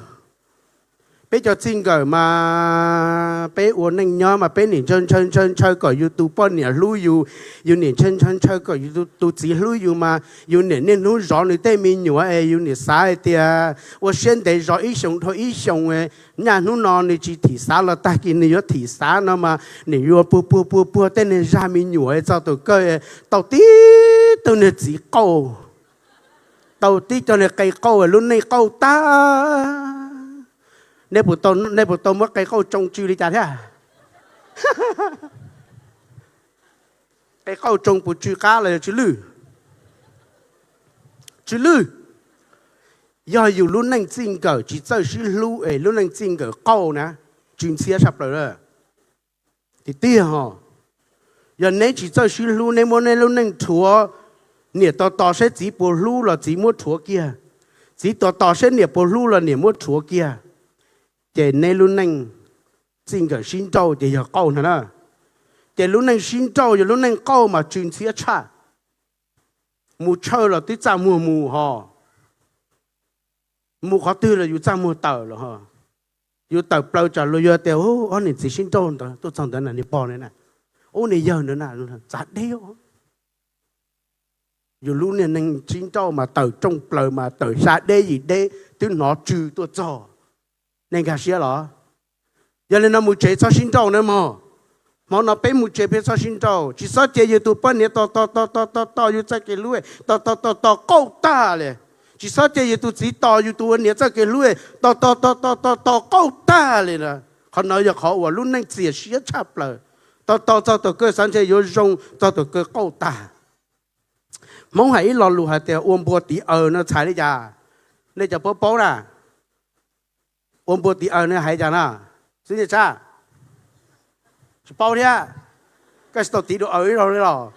Peb cov txij nkawm mas peb ua neej nyob mas peb niam ntshaw ntshaw ntshaw ntshaw kom yus tus poj niam hlub yus, yus niam ntshaw ntshaw ntshaw kom yus tus txiv hlub yus mas yus niam niaj hnub zov nws tej me nyuam es yus niam xav hais tias ua siab ntev zov ib xyoos dhau ib xyoos, nyaj hnub no nws tsis thim xav los tag kis nws yuav thim xav no mas nws yuav puag puag puag puag tej niag zaj me nyuam txog tus kawg tau tib tug niag txiv qauj, tau tib co niag qe qauj, lub neej qauj tag. Nej puas tau muab qe qauj tsoo tsw li cas thiab? Qe qauj tsoo puas tsw qab los yog tsw lwj? Tsw lwj. Yog yus lub neej txij nkawm tsis txawj sib hlub es lub neej txij nkawm qauj na, tsw ntxhiab tshaj plaws lawm. Tiag tiag ho, yog neb tsis txawj sib hlub, neb muab neb lub neej rhuav, niam tos tos saib txiv puas hlub los txiv muab rhuav kiag, txiv tos tos saib niam puas hlub los niam muab rhuav kiag, ces neb lub neej txij nkawm sib nrauj ces yog qauj ntag na. Ces lub neej sib nrauj yog lub neej qauj mas tsw ntxhiab tshaj. Mus tshawj los twb txaj muag mus ho, mus qhov twg los yus txaj muag tawm los ho. Yus tawm plaws tsam luag yuav tias ob niam txiv sib nrauj ntawd tuaj txog ntawd na, niag pog na, ub niag yawg ntawd na, txav deb. Yus lub niag neej sib nrauj mas tawm rooj plaws mas tawm xya deb yim deb twb hnov tsw tuaj txog. Nej nkag siab los? Yog li no mus tsev txhob sib nrauj na mog. Hmo no peb mus tsev peb txhob sib nrauj, tsis txhob cia yus tus poj niam tos tos tos tos tos tos yus txoj kev hlub, tos tos tos tos qauj tag li. Tsis txhob cia yus tus txiv tos yus tus ua niam txoj kev hlub, tos tos tos tos tos tos qauj tag li na. Qhov no yog qhov uas lub neej txias siab tshaj plaws. Tos tos txog thaum kawg xav ntshe yuav zoo, txog thaum kawg qauj tag. Hmoob hais ib lo lus hais tias ua npua tiv aws no txhais li cas? Nej cov paub paub na, ua npua tiv aws no hais cas na? Xib Nyaj Tshab, tsis paub thiab. Koj tsis tau tiv dua aws ib zaug li los?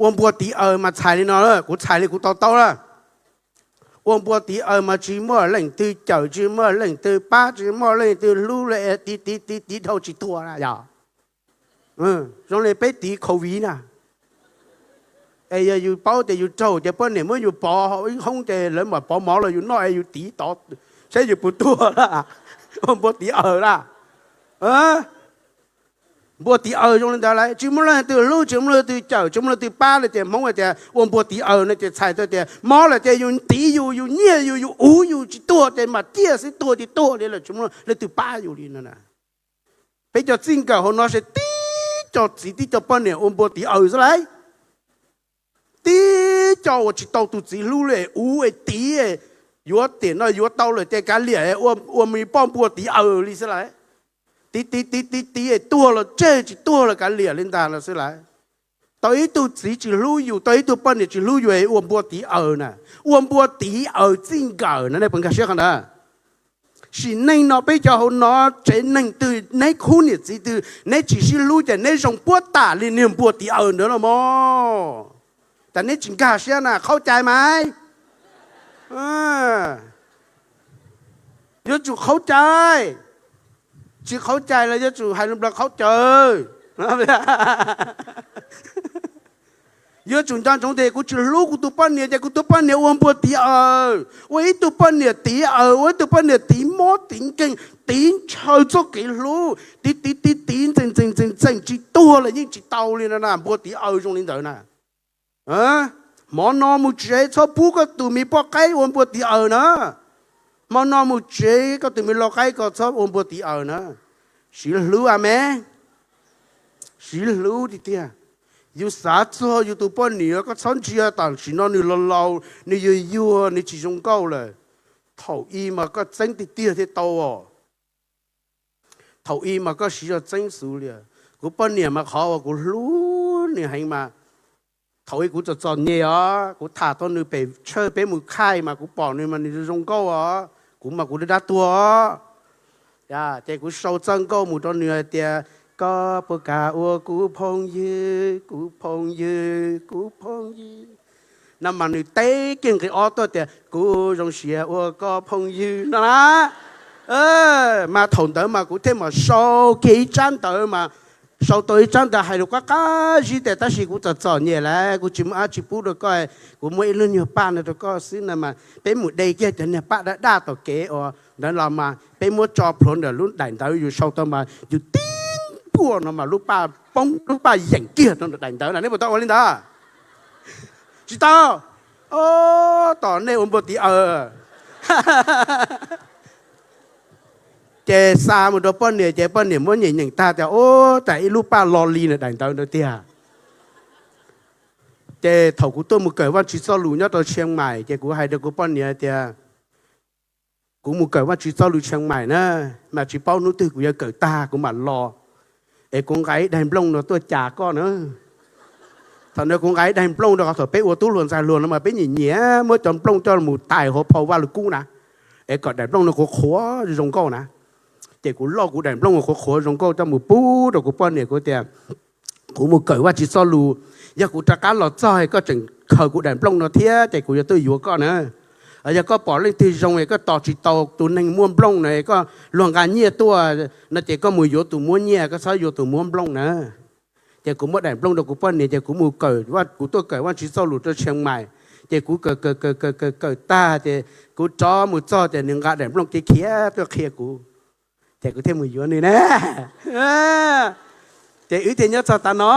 Ua npua tiv aws mas txhais li no, kuv txhais li kuv to taub lawm. Ua npua tiv aws mas tsis muaj leej twg cawm, tsis muaj leej twg pab, tsis muaj leej twg hlub li, tiv tiv tiv tiv dhau tsis tuag na yog. Zoo li peb tiv COVID na. Es yog yus paub tias yus raug ces poj niam muab yus pov hauv ib hoob ces lawv mam pov mov los yus noj es yus tiv tod, saib yus puas tuag lawm. Ua npua tiv aws lawm. Npua tiv aws zoo li ntawd lawm, tsis muaj leej twg hlub, tsis muaj leej twg cawm, tsis muaj leej twg pab li ces Hmoob hais tias ua npua tiv aws no ces txhais tau tias mob lawm ces yus tiv yus, yus nyiag yus, yus uv yus tsis tuag ces mam ciaj xwb, tuag ces tuag li lawm, tsis muaj leej twg pab yus li no. Peb cov txij nkawm hauv no ces tib co txiv tib co poj niam ua npua tiv aws xwb lauj. Tib co uas tsis tau tus txiv hlub li, uv es tiv, yuav tiam no yuav tau lawm ces kav liam, ua me poj npua tiv aws li xwb lauj. Tiv tiv tiv tiv tiv es tuag los tseg, tsis tuag los kav liam li ntag los xwb lauj. Tau ib tug txiv tsis hlub yus, tau ib tug poj niam tsis hlub yus es ua npua tiv aws na, ua npua tiv aws txij nkawm na, nej puas nkag siab qhov ntawd? Sim neej no peb cov hauv no tsev neeg twg, neb khub niam txiv twg neb tsis sib hlub ces neb zoo puab tam li niag npua tiv aws ntawd los mas. Tas neb tsis nkag siab na, qhaub cai mas. Yuav tsum qhaub cai. Tsis qhaub cai los yuav tsum hais lus Nplog qhaub cawv. Yuav tsum nco ntsoov tias kuv tsis hlub kuv tus poj niam ces kuv tus poj niam ua npua tiv aws, ua ib tug poj niam tiv aws, ua ib tug poj niam tiv mob tiv nkeeg, tiv ntshaw txoj kev hlub, tiv tiv tiv tiv ntxeem ntxeem ntxeem ntxeem tsis tuag los yeej tsis tau li no na, npua tiv aws zoo li ntawd na. Hmo no mus tsev txhob pub koj tus me poj qaib ua npua tiv aws na. Hmo no mus tsev koj tus me lau qaib ko txhob ua npua tiv aws na. Siv hlub a me, siv hlub tiag tiag. Yus xav txog yus tus poj niam koj txhob ntsia tam sim no nws laus laus, nws yuag yuag, nws tsis zoo nkauj lawm. Thaum ub mas koj txeeb tiag tiag thiaj tau os. Thaum ub mas koj siv zog txeeb xwb li. Kuv poj niam mas qhov uas kuv hlub nws heev mas, thaum ub kuv txom txom nyem os, kuv tham tau nws pem tshawj peb mus khaij mas kuv pom nws mas nws zoo nkauj os, kuv mas kuv dab dab tuag os. Ces kuv sau txoj nkauj mus rau nws hais tias, koj puas kam ua kuv phooj ywg, kuv phooj ywg, kuv phooj ywg? No mas nws teb kiag nqe ob tuaj tias, kuv zoo siab ua koj phooj ywg no na. Mas thaum ntawd mas kuv thiaj mam sau kiag ib tsab ntawv mas, sau tau ib tsab ntawv hais lus qab qab zib tias, tab sis kuv txom txom nyem lawm, kuv tsis muaj dab tsi pub rau koj, kuv muab ib lub nyuag paj no rau koj xwb no mas peb mus de kiag cov niag paj daj daj tom kev uas ntawd los mas peb muab tso plhuav ntawm lub daim ntawv yus sau tau mas yus tib npuaj no mas lub paj poob, lub paj yeem kiag rau daim ntawv na. Nej puas tau ua li ntawd? Tsis tau. Tom nej ua npua tiv aws. Ces xa mus rau poj niam ces poj niam muab nyeem nyeem tag tias, ub, tas ib lub paj lo li na daim ntawv ntawd tiag. Ces thaum kuv tuaj mus kawm Vajtswv txoj lus nyob rau Tshiab Maim ces kuv hais rau kuv poj niam tias, kuv mus kawm Vajtswv txoj lus Tshiab Maim na, mas tsis paub hnub twg kuv yuav kawm tag kuv mam los, es kuv nqa ib daim nplooj no tuaj cas koj na. Thaum ntawd kuv nqa ib daim nplooj rau qhov thaum peb ua tub hluas ntxhais hluas no mas peb nyiam nyiam muab cov nplooj coj mus tais hauv phau Vajluskub na, es kom daim nplooj no qhuav qhuav zoo nkauj na. Ces kuv loj kuv daim nplooj uas qhuav qhuav zoo nkauj coj mus pub rau kuv poj niam, kuv tias, kuv mus kawm Vajtswv txoj lus, yog kuv rov qab los txog koj tseem khaws kuv daim nplooj no thiab ces kuv yuav tuaj yuav koj na. Yog koj pom leej twg zoo es koj tos tsis tau tus neeg muaj nplooj na, koj luag nqa nyiaj tuaj no ces koj mus yuav tus muab nyiaj, koj txhob yuav tus muab nplooj na. Ces kuv muab daim nplooj rau kuv poj niam ces kuv mus kawm, kuv tuaj kawm Vajtswv txoj lus rau Tshiab Maim. Ces kuv kawm kawm kawm kawm kawm kawm tag ces kuv rov mus txog ces nws nqa daim nplooj khiav khiav tuaj qhia kuv, ces kuv thiaj mus yuav nws na. Ces wb thiaj nyob txog tav no.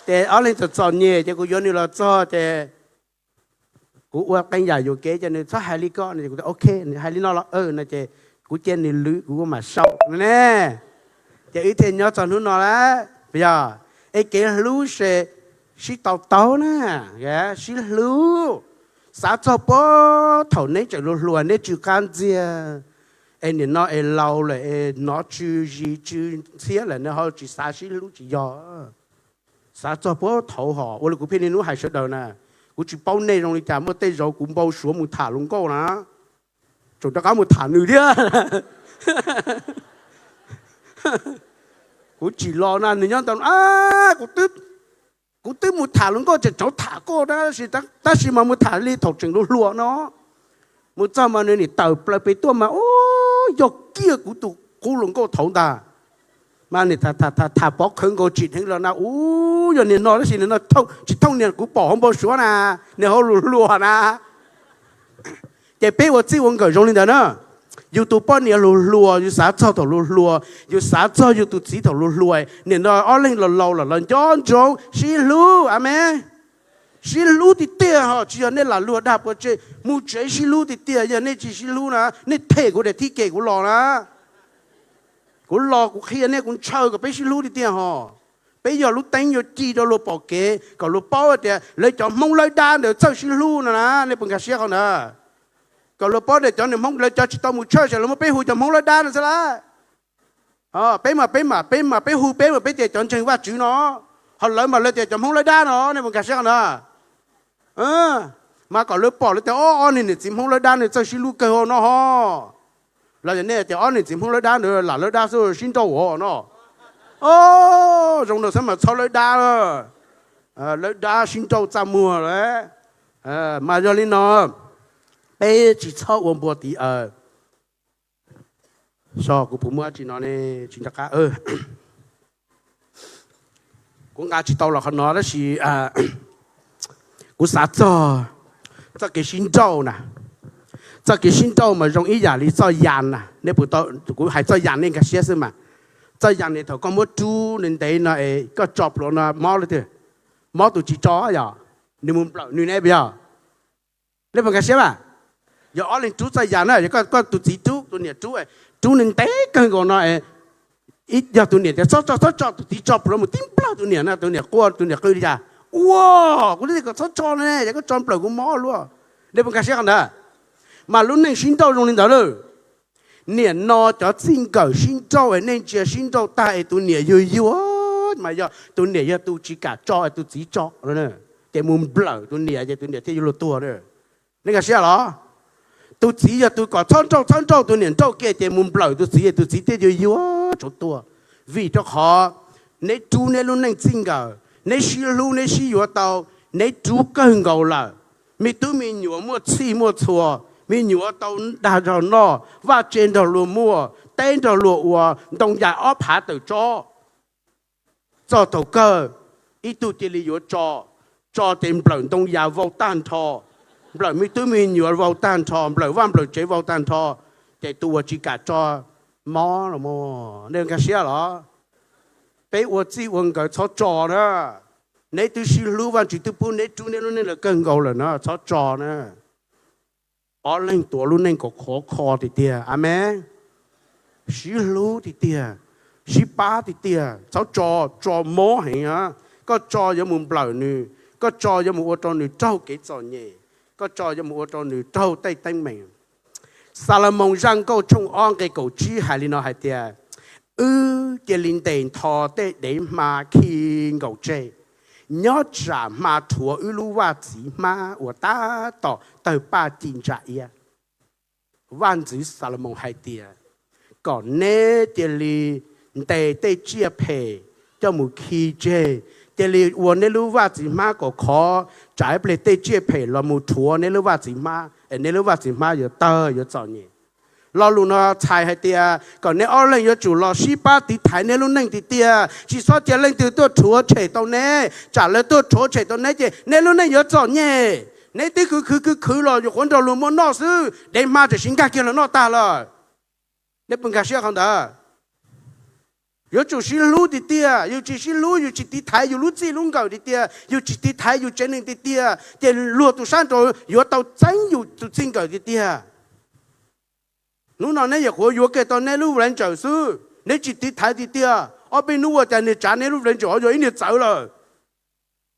Ces ob leeg txom txom nyem ces kuv yuav nws los txog ces kuv ua qee yam yuam kev ces nws txhob hais li ko no, kuv tias ok, nws hais li no los no ces kuv cia nws lwv kuv ua mam sau ne. Ces wb thiaj nyob txog hnub no lawm, puas yog? Es kev hlub se sib tau taub na, sib hlub. Xav txog puag thaum neb tseem hluas hluas neb tsw qab ntxiag, es nim no es laus lawm es hnov tsw zis tsw ntxhiab lawm neb ho tsis xav sib hlub tsis yog. Xav txog puag thaum hos ua li kuv pheej niaj hnub hais sawv daws na, kuv tsis paub nej zoo li cas, muaj tej zaum kuv npau suav mus tham hluas nkauj na, tseem rov qab mus tham nws thiab. Kuv tsim los na nws nyob ntawd, kuv twb mus tham hluas nkauj tseem rov tham koj, tab sis mas mus tham li thaum tseem hluas hluas no. Mus txog mas nws nim tawm plaws pem tuaj mas ub, yog kiag kuv tus qub hluas nkauj thaud ntag. Mas nim tham pov khawv nkaus tsim dheev los na, ub, yog niag no tab sis niag no tsis thooj niag kuv pom hauv npau suav na, niag hauv hluas hluas na. Ces peb ua txij ua nkawm zoo li ntawd na. Yus tus poj niam hluas hluas yus xav txog thaum hluas hluas, yus xav txog yus tus txiv thaum hluas hluas, nim no ob leeg los laus lawm los nco ntsoov sib hlub, amees. Sib hlub tiag tiag ho tsis yog nej lam luag dag pua tseg, mus tsev sib hlub tiag tiag, yog nej tsis sib hlub na nej them kuv daim thib kem kuv los na. Kuv los kuv qhia nej kuv ntshaw kom peb sib hlub tiag tiag ho. Peb yog lub teeb yuav ci rau luag pom kev kom luag paub tias lawv cov Hmoob lawb dab ntawd txawj sib hlub no na, nej puas nkag siab qhov ntawd? Kom luag paub tias cov niag Hmoob lawv cov tsis tau mus church los muab peb hu cov Hmoob lawb dab no xwb lawm. Peb mas peb mas peb mas peb hu peb mas peb tias cov ntseeg Vajtswv no, ho lawv mas lawv tias cov Hmoob lawb dab no, nej puas nkag siab qhov ntawd? Mas kom lawv pom lawv tias ob, ob niag niam txiv Hmoob lawb dab no txawj sib hlub kawg no ho. Los yog nej tias ob niam txiv Hmoob lawb dab ntawd lam lawb dab xwb sib nrauj ua no. Zoo no xwb mas txhob lawb dab, lawb dab sib nrauj txaj muag lawm. Mas yog li no, peb tsis txhob ua npua tiv aws. So kuv puas muaj dab tsi no ne? Tsis nco qab. Kuv nqa tsis tau los qhov no tab sis kuv xav txog txoj kev sib nrauj na. Txoj kev sib nrauj mas zoo ib yam li txoj yas na. Kuv hais txoj yas nej nkag siab xwb mas. Txoj yas ne thaum koj muab rub ntev ntev no es koj tso plhuav no mob lawm tiag. Mob tus tsis tso yog nws mus nplawm nws ne puas yog? Nej puas nkag siab mas? Yog ob leeg rub txoj yas na, yog koj tus txiv rub, tus niam rub, rub ntev ntev kawg nkaus no, yog tus niam tias txhob tso txhob tso, tus txiv tso plhuav mus tib nplawg tus niam na, tus niam quaj tus niam qw li cas? Ua, kuv twb tias kom txhob tso ne, yog koj tso nplawm kuv mob luaj. Nej puas nkag siab qhov ntawd? Mas lub neej sib nrauj zoo li ntawd lawm. Niam no cov txij nkawm sib nrauj es nej ntsia sib nrauj tag es tus niam yuag yuag mas yog tus niam yog tus tsis kam tso es tus txiv tso, ces mus nplawm tus niam ces tus niam thiaj yuav luag tuag. Nej nkag siab los? Tus txiv yog tus kom txhob nrauj txhob nrauj, tus niam nrauj kiag ces mus nplawm tus txiv es tus txiv thiaj yuav yuag tsum tuag. Vim rau qhov neb rub neb lub neej txij nkawm, neb sib hlub neb sib yuav tau, neb rub kawg nkaus lawm. Me tub me nyuam muaj txhij muaj txhua, me nyuam tau dag nrog noj, vaj tse nrog luag muaj, teb nrog luag ua, ntoo yas ob phav tawm tsob. Txog thaum kawg, ib tug cia li yuav tso, tso ces nplawm ntoo yas vau tag nrho, nplawm me tub me nyuam vau tag nrho, nplawm vaj nplawm tsev vau tag nrho, ces tus uas tsis kam tso mob los. Nej nkag siab los? Peb ua txij ua nkawm txhob tso na. Neb twb sib hlub, Vajtswv twb pub neb rub neb lub neej lawm kawg nkaus lawm na, txhob tso na. Ob leeg tuav lub neej kom khov kho tiag tiag. Amees. Sib hlub tiag tiag, sib pab tiag tiag, txhob tso, tso mob heev. Koj tso yuav mus nplawm nws, koj tso yuav mus ua rau nws raug kev txom nyem, koj tso yuav mus ua rau nws raug tej teeb meem. Xalumoos zaj nkauj tshooj ob nqe kaum tsib hais li no hais tias, wb cia li ntes ntho tej dev hma khi nkaus tseg, nyob tsam hma rhuav wb lub vaj txiv hmab uas tab tom tawg paj ci ntsa iab. Vaj ntxwv Xalumoos hais tias, kom neb cia li ntes tej tsiaj phem coj mus khi tseg, cia li ua neb lub vaj txiv hmab kom khov, tsam ib pliag tej tsiaj phem los mus rhuav neb lub vaj txiv hmab es neb lub vaj txiv hmab yuav tawg yuav txom nyem. Lo lus no txhais hais tias kom neb ob leeg yuav tsum los sib pab tiv thaiv neb lub neej tiag tiag, tsis txhob cia leej twg tuaj rhuav tshem tau neb, tsam lawv tuaj rhuav tshem tau neb ces neb lub neej yuav txom nyem. Neb twb khwv khwv khwv khwv los yuav qhuav nrog luag muaj noj xwb, dev hma tam sim nkag kiag los noj tag lawm. Neb puas nkag siab qhov ntawd? Yuav tsum sib hlub tiag tiag, yus tsis sib hlub, yus tsis tiv thaiv yus lub txij lub nkawm tiag tiag, yus tsis tiv thaiv yus tsev neeg tiag tiag, ces luag tus sab nraud yuav tau txeeb yus tus txij nkawm tiag tiag. Hnub no neb nyuam qhuav yuav kiag tau neb lub vlev ntsaum xwb, neb tsis tiv thaiv tiag tiag, ob peb hnub ua cas niag tsav neb lub vlev ntsaum ho yog ib niag txawv lawm,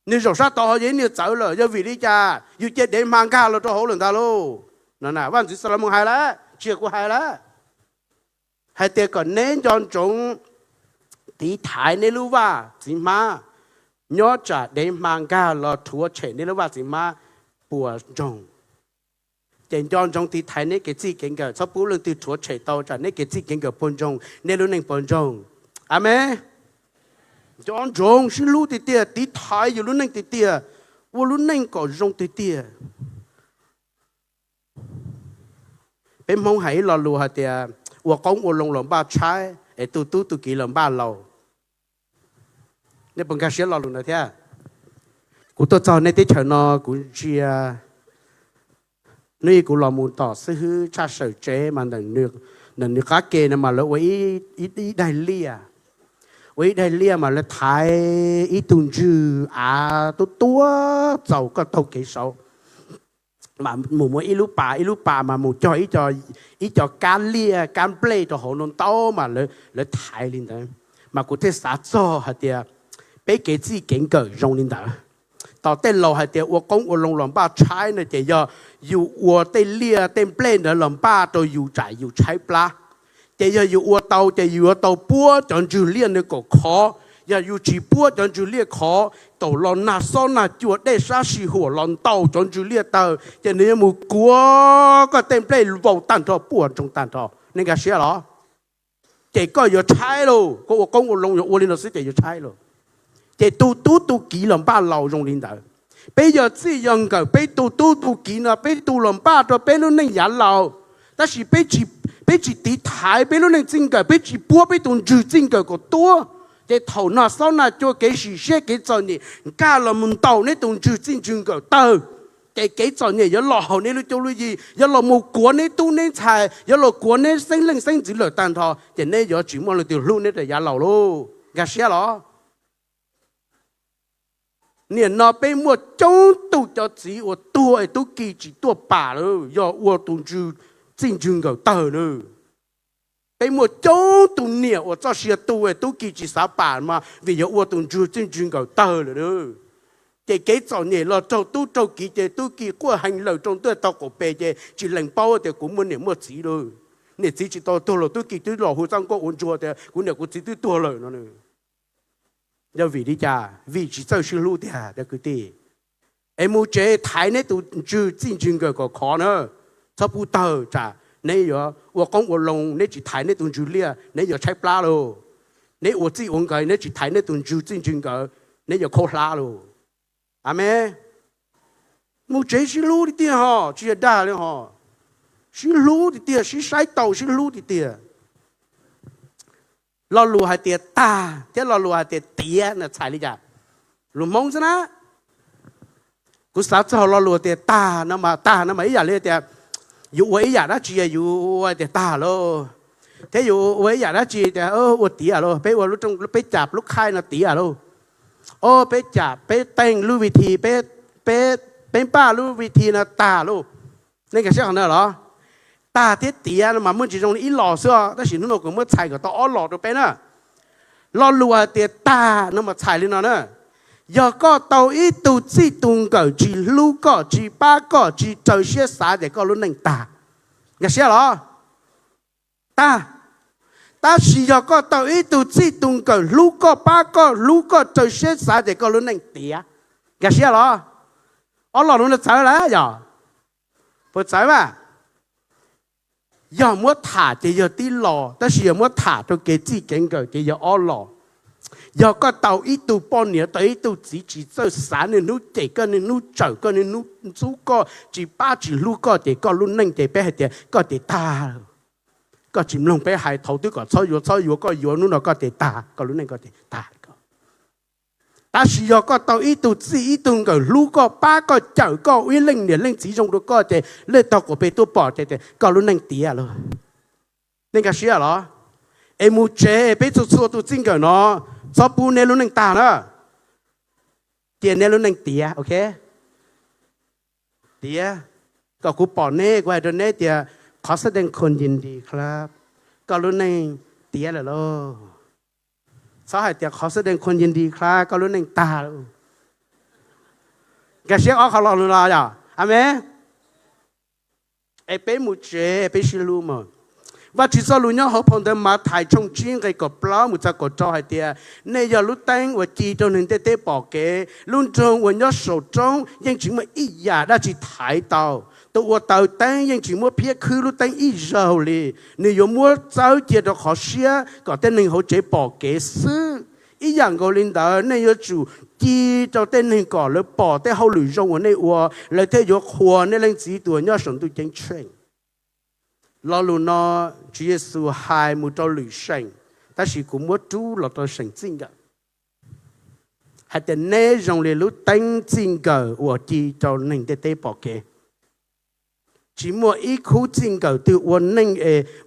niag zaum sab tod ho yog ib niag txawv lawm, yog vim li cas? Yus cia dev hma nkag los rau hauv lawm ntag lauj. Vaj ntxwv Xalumoos hais lawm, tsis yog kuv hais lawm, hais tias kom neb nco ntsoov tiv thaiv neb lub vaj txiv hmab, nyob tsam dev hma nkag los rhuav tshem neb lub vaj txiv hmab puas ntsoog. Ces nco ntsoov tiv thaiv neb kev txij kev nkawm, txhob pub leej twg rhuav tshem tau tsam neb kev txij kev nkawm puas ntsoog, neb lub neej puas ntsoog. Amees. Nco ntsoov sib hlub tiag tiag, tiv thaiv yus lub neej tiag tiag, ua lub neej kom zoo tiag tiag. Peb Hmoob hais ib lo lus hais tias, ua qoob ua loo los npaj tshaib, es tu tub tu kiv los npaj laus. Nej puas nkag siab lo lus ntawd thiab? Kuv tuaj txog nej teb chaws no, kuv ntsia, hnub ib kuv los mus tom xib hwb tshaj sawm tsev mas ntawm nws qab ke no mas lawv ua ib daig liaj, ua ib daig liaj mas lawv thaiv ib tug ntswg av tuab tuab txaus koj taug kev saud, mas mus muab ib lub pas ib lub pas mas mus cog ib co kab liaj kab nplej rau hauv no ntau mas lawv thaiv li ntawd. Mas kuv thiaj xav txog hais tias peb kev txij kev nkawm zoo li ntawd. Tos tej laus hais tias ua qoob ua loo los npaj tshaib no ces yog yus ua tej liaj tej nplej ntawd los npaj rau yus tsam yus tshaib plab. Ces yog yus ua tau ces yus yuav tau puab cov ntswg liaj ntawd kom khov. Yog yus tsis puab cov ntswg liaj khov, thaum los nag xob nag cua dej sab sij huam los ntaus cov ntswg liaj tawg ces nws yuav mus kuav koj tej nplej vau tag nrho puas ntsoog tag nrho. Nej nkag siab los? Ces koj yuav tshaib lauj, koj ua qoob ua loo yuav ua li no xwb ces yuav tshaib lauj. Ces tu tub tu kiv los npaj laus zoo li ntawd. Peb yog txij yog nkawm peb tu tub tu kiv no peb tu los npaj rau peb lub neej yav laus. Tab sis peb tsis tiv thaiv peb lub neej txij nkawm, peb tsis puab peb tus ntswg txij nkawm kom tuab. Ces thaum nag xob nag cua kev sim siab kev txom nyem nkag los mus ntaus neb tus ntswg txij ntswg nkawm tawg, ces kev txom nyem yuav los hauv neb lub cuab lub yig, yuav los mus kuav neb tub neb ntxhais, yuav los kuav neb xeeb leej xeeb ntxwv lawm tag nrho, ces neb yuav tsis muaj leej twg hlub neb rau yav laus lauj. Nkag siab los? Nim no peb muaj coob tug cov txiv uas tuag es tub ki tsis tuaj pam lawm, yog ua tus ntswg txij ntswg nkawm tawg na. Peb muaj coob tus niam uas txoj sia tu es tub ki tsis xav pam mas vim yog ua tus ntswg txij ntswg nkawm tawg lawm na. Ces kev txom nyem los raug tub raug kiv ces tub ki quaj heev lawm rau ntuj tau qaum pes ces tsis lees paub tias kuv muaj niam muaj txiv lawm. Niam txiv tsis tau tuag los tub ki twb los hu txoj nkauj ua ntsuag tias kuv niam kuv txiv twb tuag lawm no. Yog vim li cas? Vim tsis txawj sib hlub tiag cov kwv tij. Es mus tsev thaiv neb tus ntswg txij ntswg nkawm kom khov na, txhob pub tawg tsam neb yuav ua qoob ua loo neb tsis thaiv neb tus ntswg liaj neb yuav tshaib plab lauj. Neb ua txij ua nkawm neb tsis thaiv neb tus ntswg txij ntswg nkawm neb yuav khaub hlab lauj. Amees. Mus tsev sib hlub tiag tiag ho, tsis yog dag li ho. Sib hlub tiag tiag, sib saib taus sib hlub tiag tiag. Lo lus hais tias tag thiab lo lus hais tias tiav no txhais li cas? Lus Hmoob xwb na. Kuv xav txog lo lus tias tag no mas, tag no mas ib yam li tias yus ua ib yam dab tsi yus ua tias tag lauj, thiab yus ua ib yam dab tsi tias ua tiav lauj. Peb ua lub rooj peb cam lub khaij no tiav lauj. O, peb cam peb teej lub vi thi, peb npaj lub vi thi no tag lauj. Nej nkag siab qhov ntawd los? Tag thiab tiav no mas muaj tsis zoo li ib los xwb, tab sis hnub no kuv muab txhais kom tau ob los rau peb na. Lo lus hais tias tag no mas txhais li no na. Yog koj tau ib tug txij tug nkawm tsis hlub koj, tsis pab koj, tsis raws siab xav ces koj lub neej tag. Nkag siab los? Tag. Tab sis yog koj tau ib tug txij tug nkawm hlub koj, pab koj, hlub koj, raws siab xav ces koj lub neej tiav. Nkag siab los? Ob los no txawv lawm yog? Puas txawv mas? Yog muab tham ces yog tib los, tab sis yog muab tham rau kev txij kev nkawm ces yog ob los. Yog koj tau ib tug poj niam, tau ib tug txiv tsis txawj xav, niaj hnub cem koj, niaj hnub tsawm koj, niaj hnub ntxub koj, tsis pab tsis hlub koj ces koj lub neej ces peb hais tias koj ces tag. Koj tsis mloog peb hais, thaum twb kom txhob yuav txhob yuav, koj yuav hnub no koj ces tag, koj lub neej koj ces tag. Tab sis yog koj tau ib tug txij ib tug nkawm hlub koj, pab koj, cawm koj, ib leej niam leej txiv zoo rau koj ces lej tog quas pes tuaj pom ces koj lub neej tiav lauj. Nej nkag siab los? Es mus tsev es peb txhua txhua tus txij nkawm no, txhob pub neb lub neej tag na. Cia neb lub neej tiav, ok? Tiav, kom kuv pom neb, kuv hais rau neb tias, qhov xab dee khon yis nris khlab, koj lub neej tiav lawm lauj. Txhob hais tias qhov xab dee khon yis nris khlab, koj lub neej tag lauj. Nkag siab ob qho lo lus no yom? Amees. Es peb mus tsev peb sib hlub mog. Vajtswv txoj lus nyob hauv phau ntawv Mathais tshooj tsib nqe kaum plaub mus txog kaum rau hais tias, nej yog lub teeb uas ci rau neeg ntiaj teb pom kev. Lub nroog uas nyob saum roob yeej tsis muaj ib yam dab tsi thaiv tau. Tus uas taws teeb yeej tsis muab phiab khwb lub teeb ib zaug li, nws yuav muab txawb cia rau qhov siab kom tej neeg hauv tsev pom kev xwb. Ib yam nkaus li ntawd, nej yuav tsum ci rau tej neeg kom lawv pom tej hauj lwm zoo uas nej ua, lawv thiaj yuav qhuas nej Leej Txiv tus uas nyob saum ntuj ceeb tsheej. Lo lus no Tswv Yexus hais mus rau lwm seem, tab sis kuv muab rub los rau seem txij nkawm, hais tias neb zoo li lub teeb txij nkawm uas ci rau neeg ntiaj teb pom kev. Tsis muaj ib khub txij nkawm twg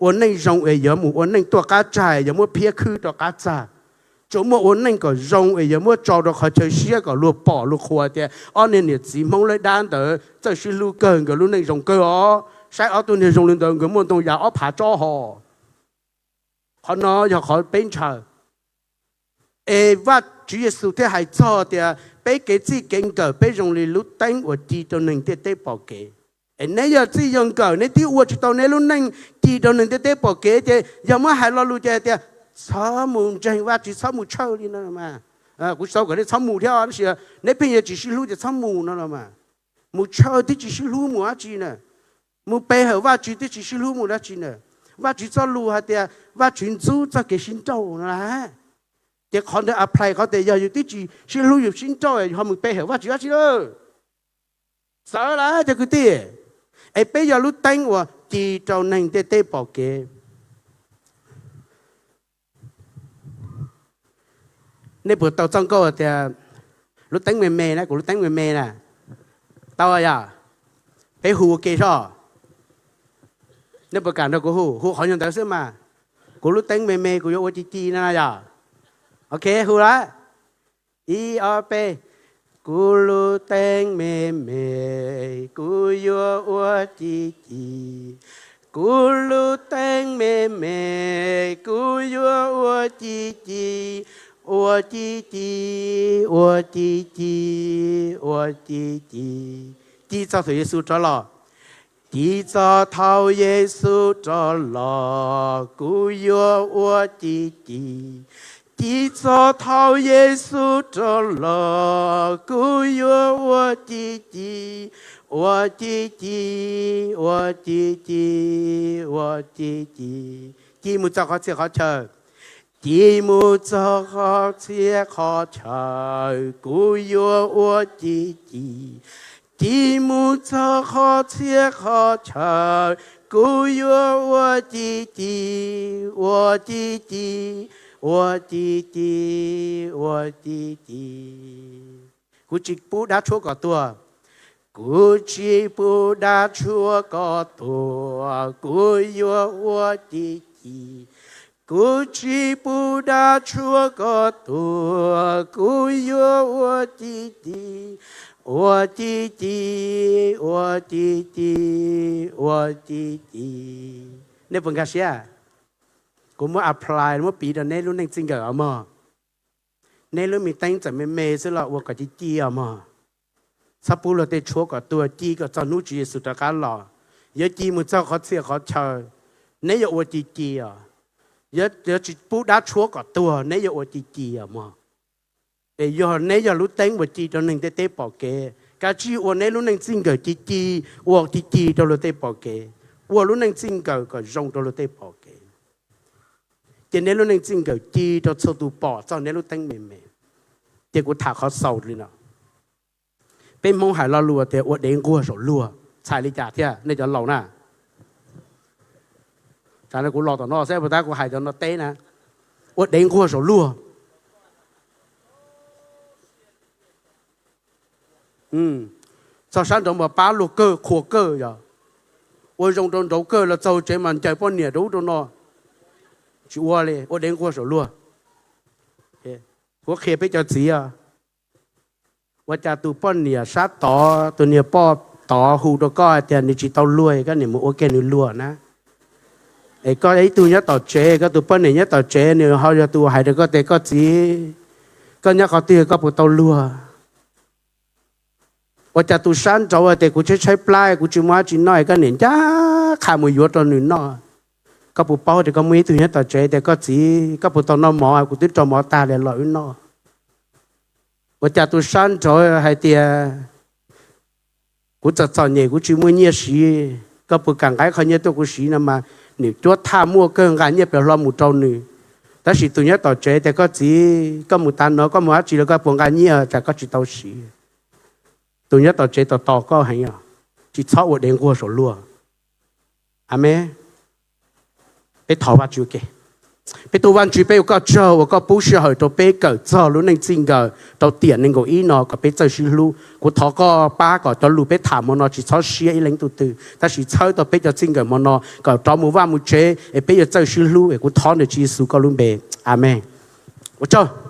ua neej zoo es yuav mus ua neej tuaj qab txag, yuav muab phiab khwb rau qab txag. Tsuas muaj ua neej kom zoo es yuav muab tso rau qhov chaw siab kom luag pom luag qhuas tias ob niag niam txiv Hmoob lawv dab ntawd txawj sib hlub kawg, nkawd lub neej zoo kawg os. Saib ob tug niag zoo li ntawd, nkawd muaj ntoo yas ob phav tsob hos. Qhov no yog qhov peb ntshaw. Es Vaj Tswv Yexus thiaj hais txog tias peb kev txij kev nkawm peb zoo li lub teeb uas ci rau neeg ntiaj teb pom kev. Es neb yog txij yog nkawm, neb twb ua tsis tau neb lub neej ci rau neeg ntiaj teb pom kev, ces yog muab hais lo lus ces hais tias txhob mus ntseeg Vajtswv, txhob mus church li no mas. Kuv xav kom nej txhob mus thiab, tab sis neb pheej yuav tsis sib hlub ces txhob mus no los mas. Mus church twb tsis sib hlub mus dab tsi na. Mus pe hawm Vajtswv twb tsis sib hlub mus dab tsi na. Vajtswv txoj lus hais tias Vajtswv ntxub txoj kev sib nrauj no las. Ces qhov ntawd apply qhov tias yog yus twb tsis sib hlub yus sib nrauj yus ho mus pe hawm Vajtswv dab tsi lawm. Txawv lawm cov kwv tij. Es peb yog lub teeb uas ci rau neeg ntiaj teb pom kev. Nej puas tau txoj nkauj tias lub teeb me me na, kuv lub teeb me me na? Tau yom? Peb hu ua ke soj. Nej puas kam nrog kuv hu? Hu qhov nyuag ntawd xwb mas. Kuv lub teeb me me, kuv yuav ua ci ci no yom? Ok, hu lawm. Ib ob peb. Kuv lub teeb me me, kuv yuav ua ci ci. Kuv lub teeb me me, kuv yuav ua ci ci, ua ci ci, ua ci ci, ua ci ci. Ci txog thaum Yexus rov los. Ci txog thaum Yexus rov los, kuv yuav ua ci ci. Ci txog thaum Yexus rov los, kuv yuav ua ci ci, ua ci ci, ua ci ci, ua ci ci. Ci mus txog qhov txhia qhov chaw. Ci mus txog qhov txhia qhov chaw, kuv yuav ua ci ci. Ci mus txog qhov txhia qhov chaw, kuv yuav ua ci ci, ua ci ci, ua ci ci, ua ci ci. Kuv tsis pub dab tshuab kom tuag. Kuv tsis pub dab tshuab kom tuag, kuv yuav ua ci ci. Kuv tsis pub dab tshuab kom tuag, kuv yuav ua ci ci, ua ci ci, ua ci ci, ua ci ci. Nej puas nkag siab? Kuv muab apply, muab piv rau neb lub neej txij nkawm os mog. Neb lub me teeb txawm me me xwb los ua kom ci ci os mog. Txhob pub luag tej tshuab kom tuag, ci kom txog hnub Tswv Yexus rov qab los. Yuav ci mus txog qhov txhia qhov chaw, neb yuav ua ci ci os. Yuav tsis pub dab tshuab kom tuag, neb yuav ua ci ci os mog. Es yog neb yog lub teeb uas ci rau neeg ntiaj teb pom kev, kav tsij ua neb lub neej txij nkawm ci ci, ua ci ci rau luag tej pom kev, ua lub neej txij nkawm kom zoo rau luag tej pom kev. Ces neb lub neej txij nkawm ci rau txhua tus pom txog neb lub teeb me me. Ces kuv tham qhov xaus li no. Peb Hmoob hais lo lus tias ua dev nquag saum luag, txhais li cas thiab nej cov laus na? Tsam no kuv los tom no xwb, puas tab kuv hais cov no teb na. Ua dev nquag saum luag. Txog sab nraud mas pab luag kawg, qhuas kawg yog. Ua zoo rau nraud kawg los txog tsev mas ncaws poj niam rau ub rau no. Tsis ua li, ua dev nquag saum luag. Kuv qhia peb cov txiv os, ua cas tus poj niam sab tod, tus niag poj tod hu rau koj hais tias nws tsis tau luag, koj niam mus ua kiag nws luag na. Es koj ib tug nyob tom tsev, koj tus poj niam nyob tom tsev, nws ho yog tus hais rau koj tias koj txiv, koj nyob qhov twg koj puas tau luag? Ua cas tus sab nraud hais tias kuv tshaib tshaib plab, kuv tsis muaj dab tsi noj, es koj niam ncaj qha mus yuav rau nws noj. Koj puas paub tias koj muaj ib tug nyob tom tsev tias koj txiv, koj puas tau noj mov, kuv twb rau mov tag li los wb noj? Ua cas tus sab nraud hais tias kuv txom txom nyem, kuv tsis muaj nyiaj siv, koj puas kam nqa qho nyiaj tuaj kuv siv no mas, nws cuab thaj muaj kawg, nqa nyiaj pem hlo mus rau nws. Tab sis tus nyob tom tsev tias koj txiv, koj mus tas no koj mus dab tsi los koj puas nqa nyiaj, tsam koj tsis tau siv. Tus nyob tom tsev tos tos koj heev, tsis txhob ua dev nquag saum luag. Amees. Peb thov Vajtswv ke. Peb tus Vajtswv, peb ua koj tsaug uas koj pub sij hawm rau peb kawm txog lub neej txij nkawm rau tiam nees nkaum ib no kom peb txawj sib hlub. Kuv thov koj pab kom cov lus peb tham hmo no tsis txhob siab ib leeg tug twg, tab sis txhawb tau peb cov txij nkawm hmo no kom rov mus vaj mus tsev es peb yuav txawj sib hlub. Es kuv thov ntawm Tswv Yexus koj lub npe, amees. Ua tsaug.